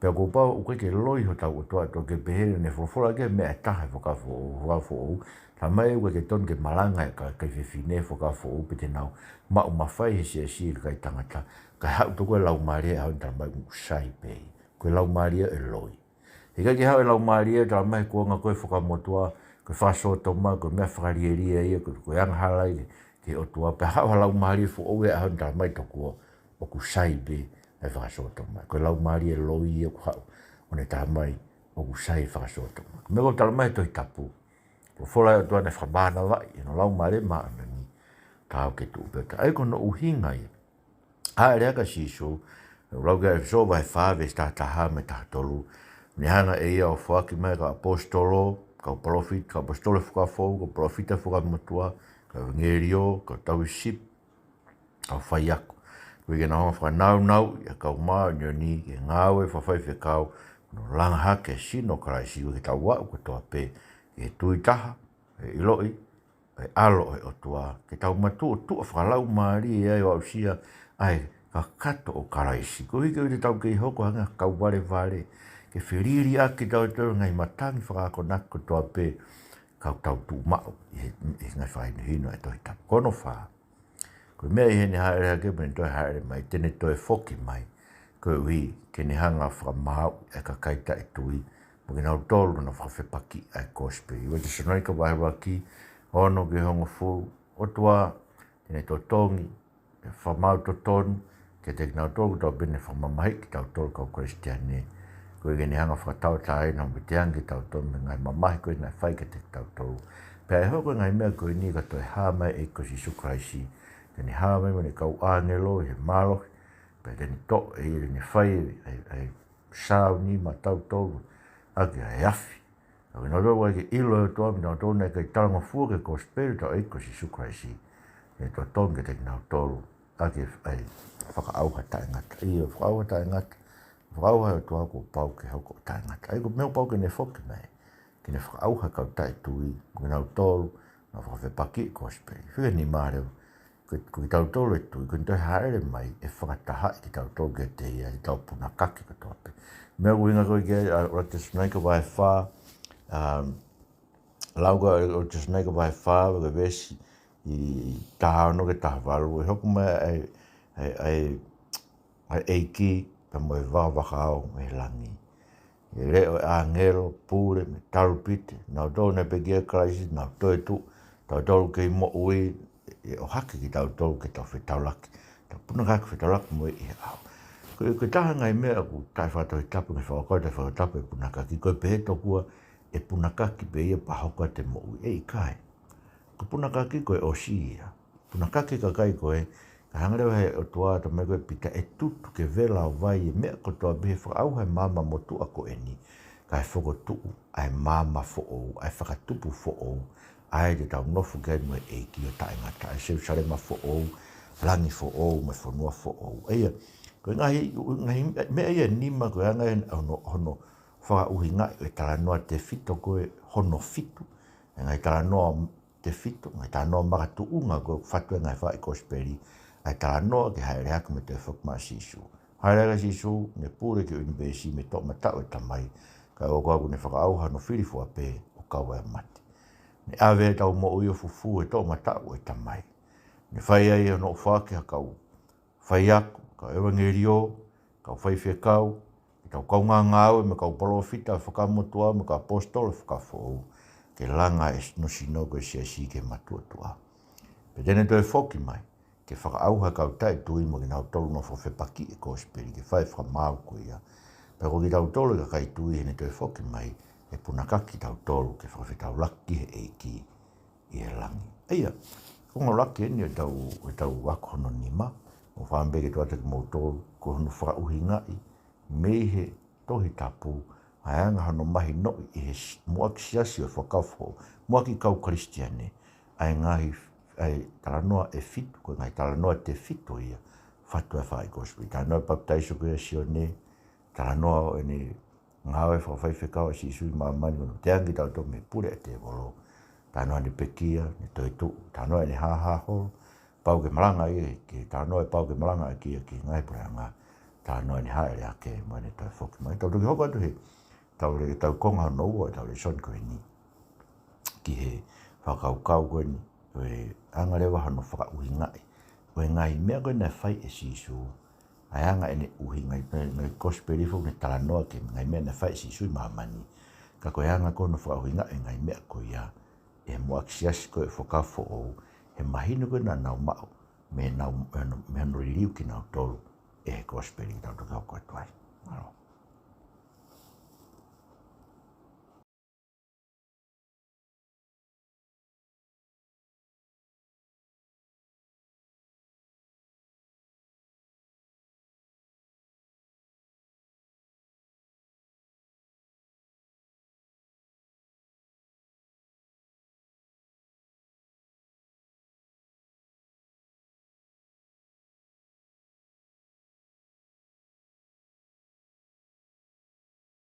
Pea kuo pau ʻoku ʻikai ke loi hotau ʻOtua ʻOtua ke pehē naʻe folofola ki he meʻa ʻe taha he Fuakava Foʻou, Fuakava Foʻou. Talamai ʻoku ʻikai ke tonu ke malanga e kakai fefine he Fuakava Foʻou pe te nau maʻu mafai he siasi e kakai tangata. Kae haʻu tokua e Laumālie ʻo ne talamai ʻoku sai pē. Ko e Laumālie ʻe loi. He ʻikai ke haʻu e Laumālie ʻo talamai he kuonga ko ē Fuakava Motuʻa, ko e fakasōtoma, ko e meʻa fakalielia ia, ko, ko e angahala ia ki he ʻOtua, pea haʻu ha Laumālie foʻou ia ʻo ne talamai tokua ʻoku sai pē ʻa e fakasōtoma. Ko e Laumālie loi ia ʻoku haʻu ʻo ne talamai ʻoku sai e fakasōtoma. Ko e meʻa ʻoku talamai he Tohi Tapu, ko e folofola ʻa e ʻOtua naʻe fakamānavaʻi ʻe hono Laumālie Māʻoniʻoni, ka ʻoku tuʻu pē ʻo taʻe. ʻA ia ko hono ʻuhinga ia. Hāʻele hake ʻa Sīsū, ʻoku lau ki ai ʻa ʻEfesō vahe fā veesi taha taha mo e taha tolu. Ne hanga ʻe ia ʻo foaki mai kau ʻaposetolo, kau palōfita, kau ʻaposetolo he Fuakava Foʻou, kau palōfita he Fuakava Motuʻa, kau ʻevangeliō, kau tauhi sipi, kau faiako. Koeʻuhi ke nau hanga ʻo fakanaunauʻi ʻa e kau māʻoniʻoni ki he ngāue fakafaifekau, ʻo langa hake e sino ʻo Kalaisi, koeʻuhi ke tau aʻu kotoa pē ki he tui taha, ʻi he ʻiloʻi ʻa e ʻAlo ʻo e ʻOtua, ke tau matuʻotuʻa fakalaumālie ai ʻo aʻusia ʻa e kakato ʻo Kalaisi. Koeʻuhi ke ʻoua te tau kei hoko ʻo hangē ha kau valevale, ke feliliʻaki kitautolu ʻe he ngaahi matangi fakaakonaki kotoa pē, ka tau tuʻu maʻu ʻi he, ʻi he ngaahi fakahinohino ʻa e Tohi Tapu. Ko hono fā. Ko e meʻa ʻi heʻene hāʻele hake mo ʻene toe hāʻele mai, te ne toe foki mai. Koeʻuhi ke ne hanga ʻo fakamāuʻi ʻa e kakai taʻetui, mo kinautolu naʻa nau fakafepakiʻi ʻa e kosipeli. ʻUluaki Tesalonaika vahe ʻuluaki, ono ki he hongofulu, ʻOtua, te ne totongi, ʻa e fakamaau totonu, kiate kinautolu kotoa pē naʻe fakamamahiʻi kitautolu kau Kalisitiane. Koeʻuhi ke ne hanga ʻo fakatauʻatāina mo veteange kitautolu mei he ngaahi mamahi ko ē naʻe fai kiate kitautolu. Pea ʻe hoko e ngaahi meʻa ko eni ka toe hā mai e ʻEiki ko Sīsū Kalaisi. Te ne hā mai mo ʻene kau ʻāngelo ʻi he mālohi. Pea te ne toʻo ʻe ia, te ne fai ʻa e, ʻa e sāuni maʻatautolu ʻaki ʻa e afi. Ka ko kinautolu ʻoku ʻikai ke ʻilo ʻe he ʻOtua mo kinautolu naʻe ʻikai talangofua ki he kosipeli ʻa hotau ʻEiki ko Sīsū Kalaisi, te ne totongi kiate kinautolu ʻaki ʻa e fakaʻauha taʻengata. ʻIo, fakaʻauha taʻengata. Fakaʻauha ʻa e ʻOtua kuo pau ke hoko ʻo taʻengata. ʻA ia ko e meʻa kuo pau ke ne foki mai, ke ne fakaʻauha e kau taʻetui, mo kinautolu naʻa nau fakafepakiʻi e kosipeli. Fika nima leva, ko, ko kitautolu ʻe tui, ko ʻene toe hāʻele mai, ʻe fakatahaʻi kitautolu kiate ia, ʻetau punakaki kotoa pē. Meʻa ʻoku ʻuhinga ko ē ki ai ʻa e ʻUluaki Tesalonaika vahe fā, um, lau ki ai ʻa e ʻUluaki Tesalonaika vahe fā, ko e veesi ʻi he taha ono ki he taha valu, ʻe hoko mai ʻa e, ʻa e, ʻa e, ʻa e ʻEiki, pea mo e vakavakaʻau mei langi. ʻE leʻo e ʻāngelo, pule, mo e talupite, naʻa nau toe ne pekia Kalaisi, naʻa nau toetuʻu, tautolu kei moʻui, ʻe ʻohake kitautolu ke tau fetaulaki, tau punakaki fetaulaki mo ia ʻi he ʻao. Ko e, ko e taha e ngaahi meʻa ʻoku taʻefakatohitapu, ngaahi fakakaukau taʻefakatohitapu e punakaki, ko e pehē tokua ʻe punakaki pē ia pea hoko atu e moʻui. ʻE ʻikai. Ko e punakaki ko e ʻosi ia. Punakaki e kakai ko ē, ka hanga leva ʻe he ʻOtua, talamai ko ē ʻe Pita, ʻe tutu ke vela ʻo vai e meʻa kotoa pē he fakaʻauha e maama motuʻa ko eni, kae fokotuʻu ʻa e maama foʻou, ʻa e fakatupu foʻou, ʻa ia te tau nofo ki ai mo e ʻEiki ʻo taʻengata, ʻa e Selusalema foʻou, langi foʻou, mo e fonua foʻou. ʻA ia, ko e ngaahi, ngaahi meʻa ia ʻe nima ko e anga ia hono, hono fakaʻuhingaʻi ʻo e talanoa tefito ko ē hono fitu, ʻa e ngaahi talanoa tefito, ngaahi talanoa makatuʻunga ko ē ʻoku fatu ai e ngaahi faʻahi kosipeli, ʻa e talanoa ki he hāʻele hake mo e toe foki mai ʻa Sīsū. Hāʻele hake ʻa Sīsū, ne pule ki he ʻunivēsi mei he toʻomataʻu ʻo e Tamai, kae ʻoua kuo ne fakaʻauha hono fili fua pē ʻo kau ai ʻa mate. Ne ʻave ʻetau moʻui ʻo fufū he toʻomataʻu ʻo e Tamai. Ne fai ai hono ʻofa ki he kau faiako, kau ʻevangeliō, kau faifekau, ʻetau kaungāngāue mo e kau palōfita Fuakava Motuʻa mo e kau ʻaposetolo Fuakava Foʻou, ke langa ʻene sino ko e siasi ke matuʻotuʻa. Pea te ne toe foki mai, ke fakaʻauha e kau taʻetui mo kinautolu naʻa nau fakafepakiʻi e kosipeli ke fai e fakamaau ko ia. Pea ko kitautolu e kakai tui heʻene toe foki mai, ʻe punakaki kitautolu ke fakafetaulaki ki he ʻEiki ʻi he langi. ʻA ia, ko e konga ʻuluaki eni ʻo ʻetau, ʻo ʻetau ako hono nima, ʻoku ou fakaʻamu pē ke tuku atu kiate kimoutolu, ko hono fakaʻuhingaʻi mei he Tohi Tapu, ʻa e anga hono mahinoʻi ʻe he s-, muʻaki siasi ʻo e Fuakava Foʻou, muʻaki kau Kalisitiane, ʻa e ngaahi, ʻa e talanoa ʻe fitu, ko e ngaahi talanoa tefito ia, fatu ai e faʻahi kosipeli. Talanoa e papitaiso ko ia ʻa Sione, talanoa ʻo ʻene ngāue fakafaifekau ʻa Sīsū ʻi māmani, ko hono veteange kitautolu mei he pule ʻa e tēvolo. Talanoa ʻene pekia, ʻene toetuʻu, talanoa ʻene hāhā holo, pau ke malanga ia, ke talanoa ʻe pau ke malanga ʻaki ia ki he ngaahi puleʻanga, talanoa ʻene hāʻele hake mo ʻene toe foki mai. Tau toki hoko atu he, tau le, tau konga hono ua, tau lēsoni ko eni. Ki he fakakaukau ko eni, ʻo e anga leva hono fakaʻuhingaʻi ʻo e ngaahi meʻa ko ē naʻe fai ʻe Sīsū. ʻA e anga ʻene ʻuhinga ʻi he ngaahi kosipeli foki naʻe talanoa ki he ngaahi meʻa naʻe fai ʻe Sīsū ʻi māmani. Ka ko e anga ko hono fakaʻuhingaʻi ʻo e ngaahi meʻa ko ia, ʻe he muʻaki siasi ko ē ʻo e Fuakava Foʻou, he mahino ko ē naʻa nau maʻu, mei heʻenau, mei hono, mei hono liliu kinautolu ʻe he kosipeli. Tau toki hoko atu ai. Mālō.